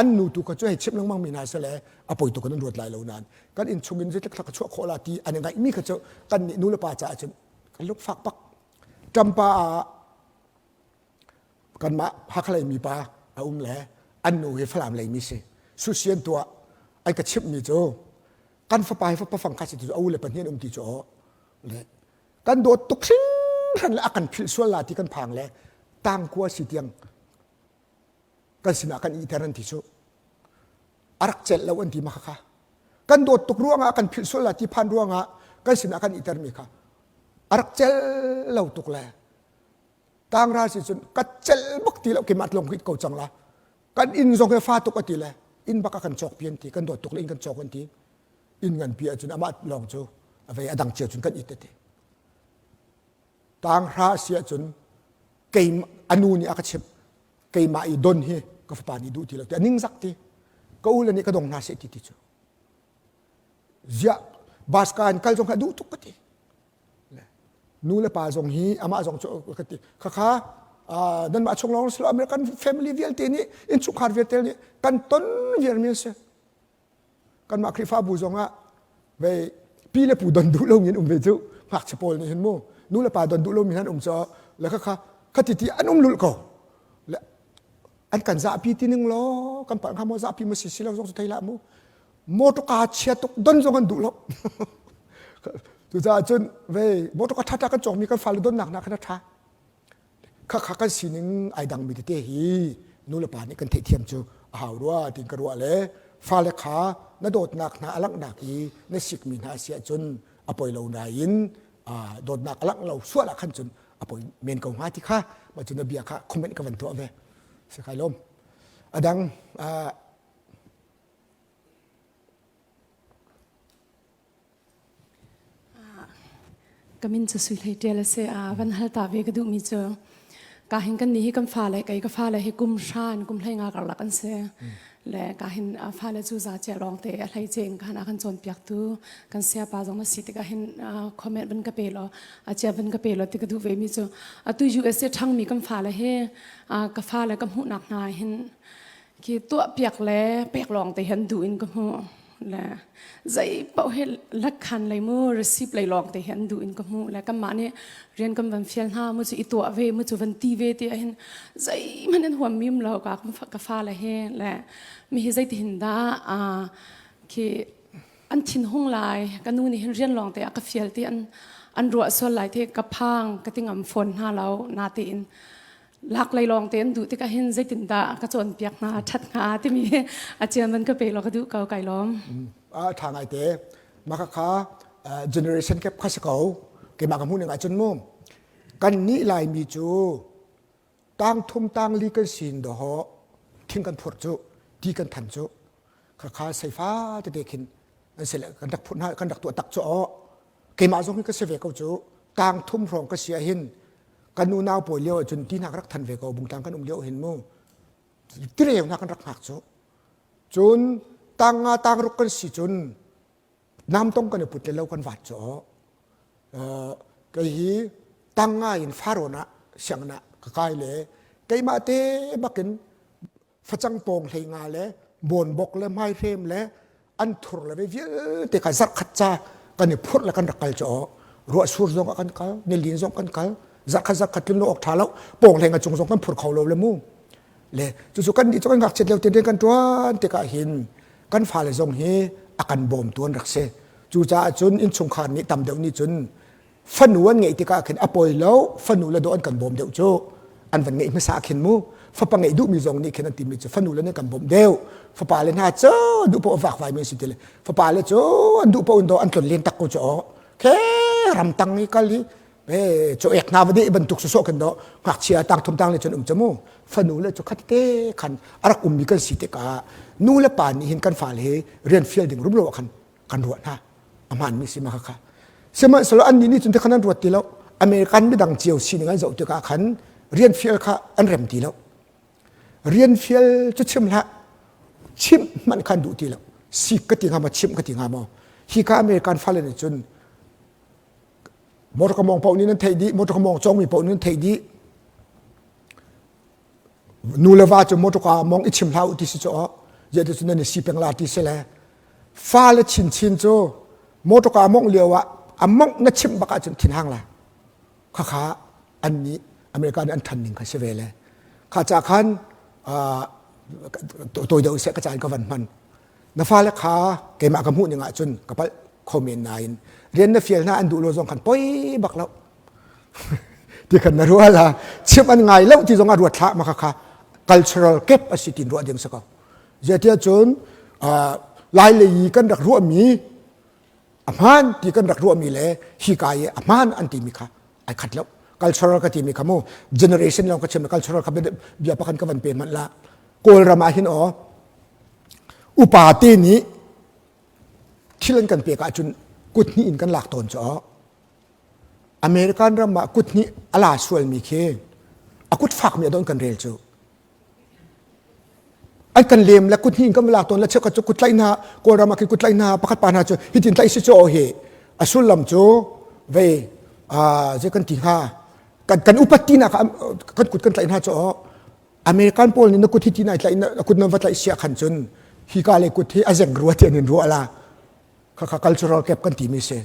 an nu tu kha cu hei chimh lengmang mi hna sele a poi tuk in an ruat lai lo nain kan inn chung in zeitluk ka chuah khawh la ti an i ngaihmi kha cu kan nih nu le pa caah cun kan lungfak bak ṭampa ah. Kanmah Hakha lei mi pa a um le an nu hi Falam lei mi si. Susian tuah an ka chimhmi cu kan fapa hi fapa fang kha si ti cu a u le pahnih an um ti cu aw le kan dawt tuk hringhran le a kan philh sual la ti kan phang le tangkua si tiang kan sinah kan iter an ti cu a rak celh lo an ti ma kha kan dawt tuk ruangah kan philh sual la ti phan ruangah kan sinah kan iter mi kha a rak cel lo tuk le tangra si cun ka cel bak ti lo keimah tlong ko cang la kan inn zong he fa tuk a ti le inn bak a kan cawk pi an ti kan dawt tuk le inn kan cawk an ti inn ngan pi ahcun amah lawng cu a vei a dang cio cun kan it ti tanghra si ahcun kei anu nih a ka chimh keimah i don hi ka fapa nih duh ti lo ti a ningzak ti ka u le nih ka dong hna seh ti ti cu ziah baska in kal zong kha duh tuk ka ti nu le pa zong hi amah zong cu ka ti khakha nanmah chung lawng si lo American family vialte nih innchungkhar vialte nih kan ton viarmi an si kanmah Khrihfabu zong ah vei pi le pu don duh lomi an um ve cu ngakchia pawl nih hin mu nu le pa don duh lomi an um cu le khakha khati ti an um lulh ko le an kan zahpi ti ning law kan palh hnga maw zahpi ma si si lo zong cu thei hlah mu motorka chia tuk don zong an duh lo cucaah cun vei motorka ṭhaṭha kan cawkmi kan fale donnak hna khan a ṭha khakha kan sining ai dangmi tete hi nu le pa nih kan theihthiam cu a hau rua tiin ka ruah le fale kha na dawtnak hna a langhnak i na sikmi hna si ahcun a poi lo nain dawtnak a langh lo sual ah khan cun a poi men ko hnga ti kha mah cu na bia kha comment ka van tuah ve si kai lawm a dang Ka min cu Sui Hlei Ṭial a si. Van hal ta ve ka duhmi cu ka hin kan nih hi kan fale kei ka fale hi kum hra in kum 15 karlak an si. Le ka hin fale cu za cia lawng te a hlei ce in khan a kan cawnpiaktu kan siapa zong na si tikah hin comment van ka pe law a cia van ka pe law ti ka duh ve mi cu atu USA ṭhangmi kan fale hi ka fale ka hmuhnak hna hin khi tuahpiak le pek lawng te hin duh in ka hmuh le zei paoh hi lakhan lei mu receipt lei lawng te hi an duh in ka hmuh le kanmah nih rian kan van fial hna mu cu i tuah ve mu cu van ti ve ti ahhin zeihmanh an huam mim lo ka ka fa le hi le mi hi zeiti hin dah khi an thin hung lai ka nu nih hin rian lawng te a ka fial ti an an ruah sual lai te ka phang ka ti ngam fawn hna lo na tiin lak lei lawng te an duh tikah hin zeitindah ka cawnpiak hna ṭhat hnga timi a cian van ka pe law ka duh ko kai lawm. A ṭha ngai te. Mah kha generation gap kha si ko. Keimah ka hmuh ning ahcun mu kan nih Laimi cu tang thum tang li kan sin dawh thing kan phurh cu ti kan than cu khakha seifa tete khin an si le kan rak phurh hna kan rak tuah tak cu aw keimah zong hi ka si ve ko cu tang thum hrawng ka si ahhin kan unau pawl lio ahcun ti hna ka rak than ve ko bungtlang kan um lio hin mu tireu hna kan rak hngak cu cun tang nga tang ruk kan si cun namtong kan i put le lo kan vat cu kei hi tang nga in farawn ah sianginn ah ka kai le keimah te bakin facang pawng hlei nga le bawnbok le hmaihrem le an thur le vialte kha zarh khat ca kan i phurh le kan rak kal cu ruah sur zong ah kan kal nilin zong kan kal zarh khat zarh khat tlun lo awk ṭha lo pawng hlei nga cung zong kan phur kho lo le mu le cucu kan nih cu kan ngakchiat lio te kan ṭuan tikah hin kan fale zong hi a kan bawmtu an rak si cucaah cun innchungkhar nih tam deuh nih cun fanu an ngeih tikah khin a poi lo fanu le dawh an kan bawm deuh cu an van ngeih hmasa khin mu fapa ngeih duhmi zong nih khin an timi cu fanu le nih kan bawmh deuh fapa le hna cu duh paoh vakvai mi si ti le fapa le cu an duh paoh in dawh an tlon len tak ko cu aw khe ramtang i kal i e cho ek hna va deh bantuk sawsawh khin dawh ngakchia tang thum tang le cun um cu mu fanu le cu khat te khan a rak ummi kan si tikah nu le pa nih hin kan fale hi rian fial ding rumro ah khan kan ruah hna a hmaanmi si ma kha sihmanhsehlaw annih nih cun tikhan an ruat ti lo American midang cio sining an zoh tikah khan rian fial kha an rem ti lo rian fial cu chim hlah chimh hmanh khan duh ti lo sik ka ti hnga maw chimh ka ti hnga maw hi ka American fale nih cun motor ka mong paoh nih nan theih dih motor ka mong cawngmi paoh nih nan theih dih nu le va cu motor mong i chim hlah u ti si cu zeiti cu nan i si peng la ti si le fale chinchin cu motor car mongh lio ah a mongh na chimh bak ahcun thinhang la khakha an nih America nih an than ning kha si ve le. Kha ca khan tawi deuh seh ka caan ka van hman. Na fale kha keimah ka hmuh ning ahcun ka palh kho men nain rian na fial hna an duh lo zong khan poi bak lo. ti khan na ruah la chim an ngai lo ti zong ah ruat hlah ma kha kha cultural gap a si tin ruah ding si ko. Zeitiah cun lai lei i kan rak ruahmi a hmaan ti kan rak ruahmi le hi ka i a hmaan an timi kha ai khat lo cultural ka timi kha mu generation lawng ka chim cultural kha bia pakhat ka van pe hmanh la kawlram ah hin aw upa te nih thil an kan pek ahcun kut hnih in kan lak tawn cu aw American ram ah kut hnih a la sualmi khi a kut fakmi a don kan rel cu an kan lem le kut hnih in kan lak tawn le cheukhat cu kut tlaih hna kawlram ah khin kut tlaih hna pakhat pa hna cu hitin tlaih si cu aw hi a sullam cu vei zei kan ti hnga kan kan upat tinak kan kut kan tlaih hna cu aw American pawl nih na kut hi ti nai tlaih na kut nan va tlaih sia khan cun hi ka le kut hi a zeng rua ti an in ruah la khakha cultural gap kan timi si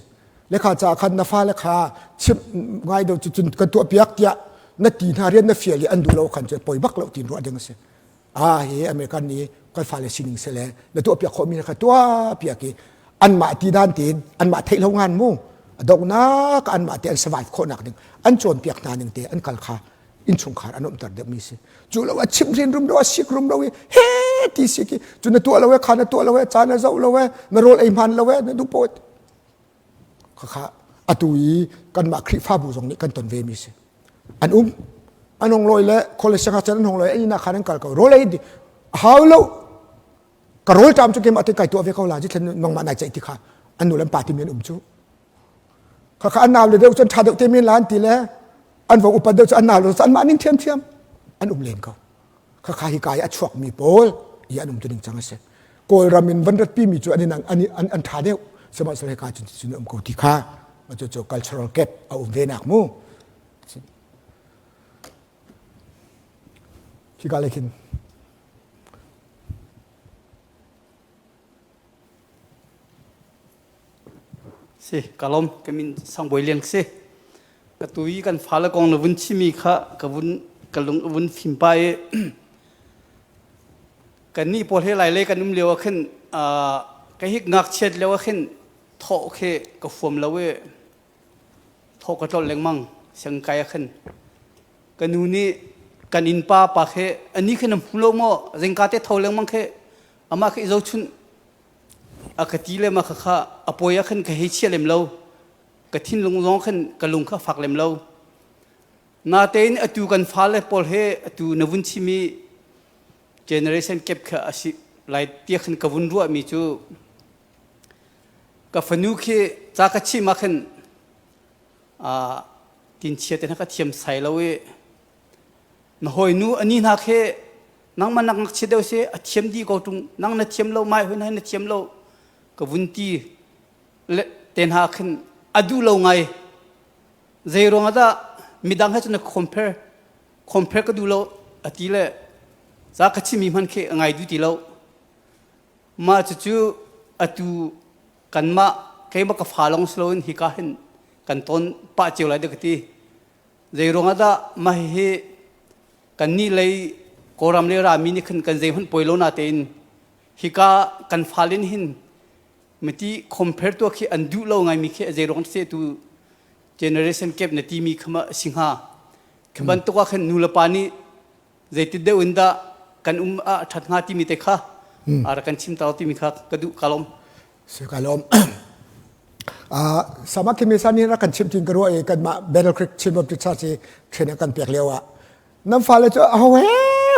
le kha ca khan na fale kha chimh ngai do cun kan tuah piak tiah na ti hna rian na fial i an duh lo khan cu poi bak lo tin ruah ding a si a hi American nih kan fale sining se le na tuah piak khawh mi kha tuah piak i anmah ti dan tin anmah theih lo ngan mu donghnak anmah te an survive khawhnak ding an cawn piak hna ning te an kal kha innchungkhar an umter deuhmi si cu lo a chim hrin rum lo a sik rum lo i he ti si ki cu na tuah lo e kha na tuah lo e ca na zoh lo e na rawl ei hman lo e na duh pot khakha atu i kanmah Khrihfabu zong nih kan ton ve mi si an um an hong loi le college sangah chan an hong loi an ina khan an kal ko rawl ei hau lo ka rawl ṭam cu keimah te kai tuah ve ko la ji thlen nangmah nai ceih ti kha an nu le an pa ti mi an um cu Khakha an nau le deuh cun ṭha deuh te men la an ti le an vong upat deuh cu an nau le cu anmah ning ṭhiamṭhiam an um len ko. Khakha hi ka i a chuakmi pawl i an um tu ning cang a si. Kawlram in van ratpi mi cu an an an an ṭha deuh. Sihmanhsehlaw hika cun cun um ko ti kha cu cu cultural gap a um ve nak mu. Hika le khin Si, ka lawm. Ka min Sangbawi Lian si. Ka tu i kan fale kong na vun chimi kha ka vun ka lung a vun fim pa i kannih pawl he lai lei kan um lio ah khin ka hik ngakchiat lio ah khin thawh khi ka huam lo i thawh ka tlolh lengmang siangkai ah khin ka nu nih kan innpa pa khi ani khi na hmu lo maw zingka te tho lengmang khi amah khi i zohchunh a ka ti le ma kha kha a pawi ah khan ka hei chia lem lo ka thinlung zong khan ka lung kha fak lem lo natein atu kan fale pawl he atu na vun chimi generation gap kha a si lai tia khan ka vun ruah mi cu ka fanu khi ca ka chim ah khan a tin chia te ka thiam sai lo i na hawinu ani hna khi nangmah nak ngakchia deuh si a thiam dih ko ṭung nang na thiam lo mai hoi na thiam lo ka vun ti le te hna khin a duh lo ngai zei ruang ah dah midang he cun na compare compare ka duh lo a ti le za ka chimmi hman khi a ngai duh ti lo mah cucu atu kanmah keimah ka fa lawng si loin hika hin kan tawn pah cio lai dek ka ti zei ruang ah dah mah hihi kannih lei Kawlram le rami nih khan kan zeihmanh poi lo natein hika kan fale nih hin miti compare tuah khi an duh lo ngaimi khi zei ruang se tu generation gap na timi khama si hnga khi bantuk ah khan nu le pa nih zeitit deuh in dah kan um a that hnga timi te kha ara kan chim tau timi kha ka duh ka lom Si ka lawm. Uh, sama kimi san ni rak kan chim tin ka ruah i kanmah Battle Creek Chin Baptist Church i training kan pek lio ah nan fale cu aho he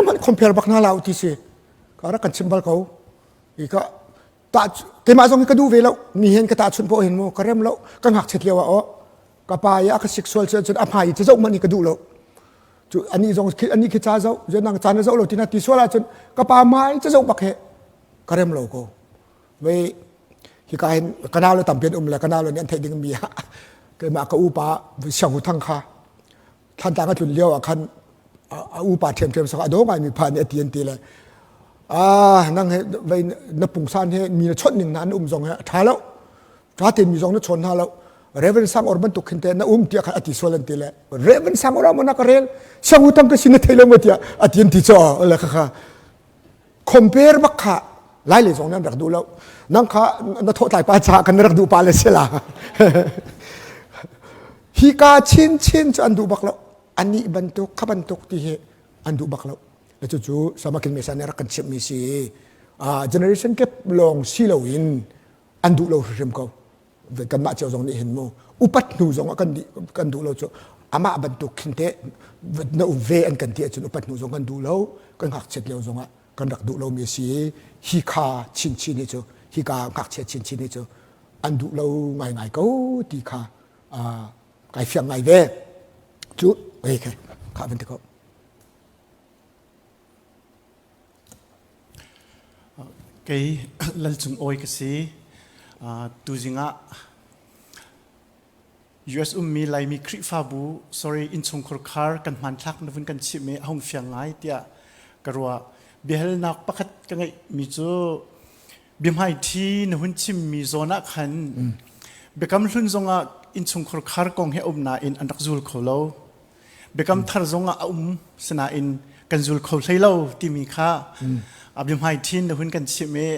hmanh compare bak hna la ti si ka rak kan chim bal ko i ka ta keimah zong hi ka duh ve lo mi hen ka ta chun po hin mu ka rem lo ka ngakchiat lio ah o ka pa i a ka sik sual cun a hmai i zoh hmanh hi ka duh lo cu ani zong ani khi ca zoh nang ca na zoh lo tina ti sual ahcun ka pa hmai ca zoh bak he ka rem lo ko Vei hika hin ka nau le tampi an um le ka nau le nih an theih ding mi ah keimah ka upa Siang Hu Thang kha Thlantlang a tlun lio ah khan a upa ṭhiamṭhiam sak a daw ngai mi pha nih a ti an ti le ah nang he vei na pungsan he mi na chawnh ning na an um zong he a ṭha lo ṭha tein mi zong na chawn hna lo. Reverend Sang Or bantuk khin te na um tiah khan ati sual an ti le Reverend Sang Or ah na ka rel Sang U Tang ka sin na thei lo ma tiah ati an ti cho le kha kha compare bak kha lai le zong nan rak duh lo nang kha na thawh tlai pa cha kan rak duh pa le sila hi ka chin chin cu an duh bak lo ani bantuk kha bantuk ti hi an duh bak lo le cu cu samakin mesa nih rak kan chimh mi si generation gap lawng si lo in an duh lo hrim ko kanmah cio zong nih hin mu upat hnu zong ah kan kan duh lo cu amah bantuk khin te na um ve an kan ti ahcun upat hnu zong kan duh lo kan ngakchiat lio zong ah kan rak duh lomi a si i hi kha chinchin hi cu hi ka ngakchia chinchin hi cu an duh lo ngaingai ko ti kha kai fiang ngai ve cu ei kha kha van ti ko Kei Lal Cung Awi ka si. Tuzing ah US ummi Laimi Khrihfabu sorry innchungkhar khar kan hmanthlak na vun kan chimh i a hung fiang ngai tiah ka ruah. Biahalnak pakhat ka ngeihmi cu biahmaiṭhi na hun chimmi zawn ah khan biakam hlun zongah innchungkhar khar kong hi a um nain an rak zul kho lo. Biakam thar zongah a um sinain kan zul kho hlei lo timi kha a biahmaiṭhi na hun kan chimh i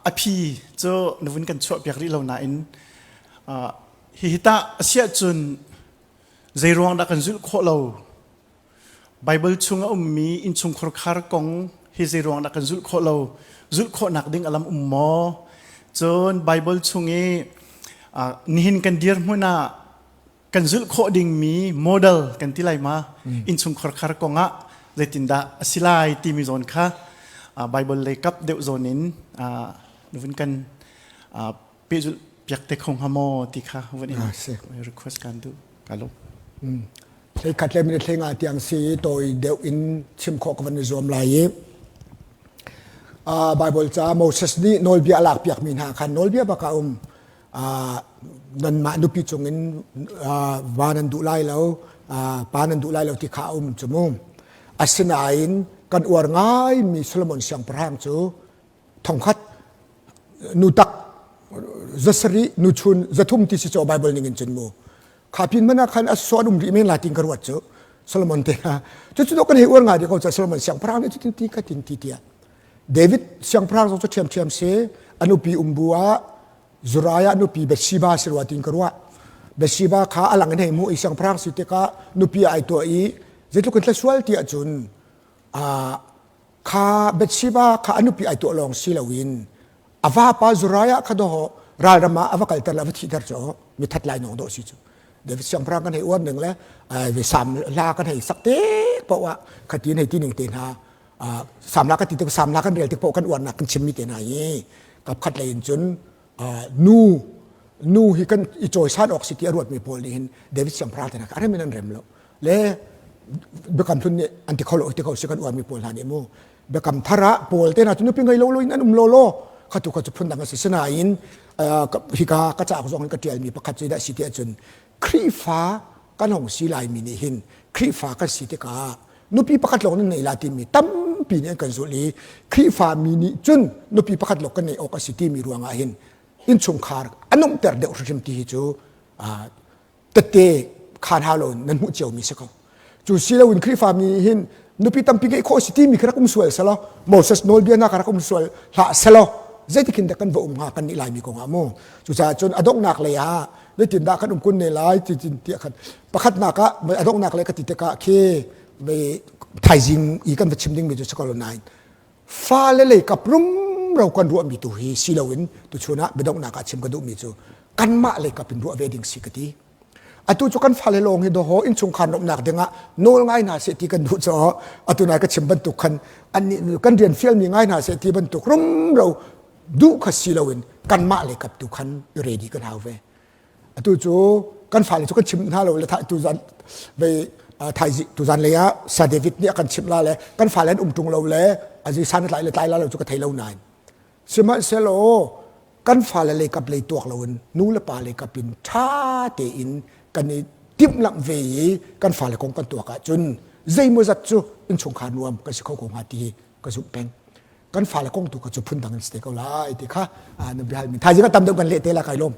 a phi cu na vun kan chuahpiak rih lo nain hihi tah a si ahcun zeiruang dah kan zulh khawh lo Baibal chung a ummi innchungkhar khar kong hi zeiruang dah kan zulh khawh lo zulh khawhnak ding a lam um maw cun Baibal chung i nihin kan dirhmun ah kan zulh khawh dingmi model kan ti lai ma innchungkhar khar kongah zeitindah a si lai timi zawn kha Bible lei kap deuh zawn in vun kan pehzulh piak te kho hnga maw ti kha vun in request kan duh ka lo Hlei khat le minute hlei nga tiang si tawi deuh in chim khawh ka van i zuam lai i Bible ca Moses nih nawlbia a lak piakmi hna khan nawlbia bak a um nanmah nupi cungin va nan duh lai lo pa nan duh lai lo ti kha a um cu mu asinain kan uar ngaimi Solomon siangpahrang cu thongkhat nu tak zasarih nu chun zathum ti si cu Bible ning in cun mu kha pin mana khan a suan um rih men la tin ka ruat cu Solomon te ha cu cu kan hei uar ngai ko Solomon siangpahrang nih cutin ti ka tin ti tiah David siangpahrang zong cu ṭhiamṭhiam si a nupi umbu ah Zuriah nupi Bathsheba si rua tin ka ruah. Bathsheba kha a lang in hei hmuh i siangpahrang si tikah nupi ai tuah i zeitluk in sual ti ahcun kha Bathsheba kha a nupi ai tuah lawng si loin a vapa Zuriah kha doh ralram ah a va kalter le a va thihter cu mi that lai nong dawh si cu. David siangpahrang kan hei uar ning le sam hla kan hei sak te paoh ah khatin hei ti ning te hna samla ka ti tik samla kan rel tik paoh kan uarnak kan chimmi te hna hi kapkhat lei in cun nu nu hi kan i cawisan awk si ti a ruatmi pawl nih hin David siangpahrang te hna kha a rem in an rem lo le biakam hlun nih an ti kho lo ti kho si kan uarmi pawl hna nih mu biakam thar ah pawl te hna cu nupi ngei lo lo in an um lo lo kha tu kha cu phundang a si sinain hika ka cauk zong in ka ṭialmi pakhat cu dah si ti ahcun Khrihfa kan hong si laimi nih hin Khrihfa kan si tikah nupi pakhat lawng nan nei la timi tampi nih an kan zulh i Khrihfa mi nih cun nupi pakhat lawng kan neih awk a si timi ruangah hin innchungkhar a nuamhter deuh hrimhrim ti hi cu tette khaan hau lo nan hmuh ciomi si ko. Cu si loin Khrihfa mi nih hin nupi tampi ngeih khawh si timi kha rak um sual selaw Moses nawlbia hna kha rak um sual hlah selaw zeitik in dah kan va um hnga kan nih laimi kong ah mu cucaah cun a donghnak lei ah zeitindah kan um kun ne lai ti tiah khan pakhatnak ah a donghnak lei ka ti tikah khi thaizing i kan va chim dingmi cu si ko lo nain fale lei kap rumro kan ruahmi tu hi si loin tuchun ah biadonghnak ah chim ka duhmi cu kanmah lei kap in ruah ve ding si ka ti atu cu kan fale lawng hi doho innchungkhar nuamhnak dingah nawl ngai hna seh ti kan duh caah atu nai ka chim bantuk khan annih kan rian fialmi ngai hna seh ti bantuk rumro duh kha si loin kanmah lei kap tu khan i ready kan hau ve atu cu kan fale cu kan chim hna lo le tu zan vei thaizi tu zan lei ah sa David nih a kan chimh la le kan fale an um ṭung lo le azi san tlai le tlai la lo cu ka thei lo nain Sihmanhsehlaw kan fale lei kap lei tuak loin nu le pa lei kap in ṭha tein kan i timhlamh ve i kan fale kong kan tuak ahcun zeimawzat cu innchungkhar nuam kan si kho ko hnga ti hi ka zumh peng. Kan fale kong tu kha cu phundang in si te ko lai ti kha na biahalmi thaizing ah tam deuh kan leh te la kai lawm.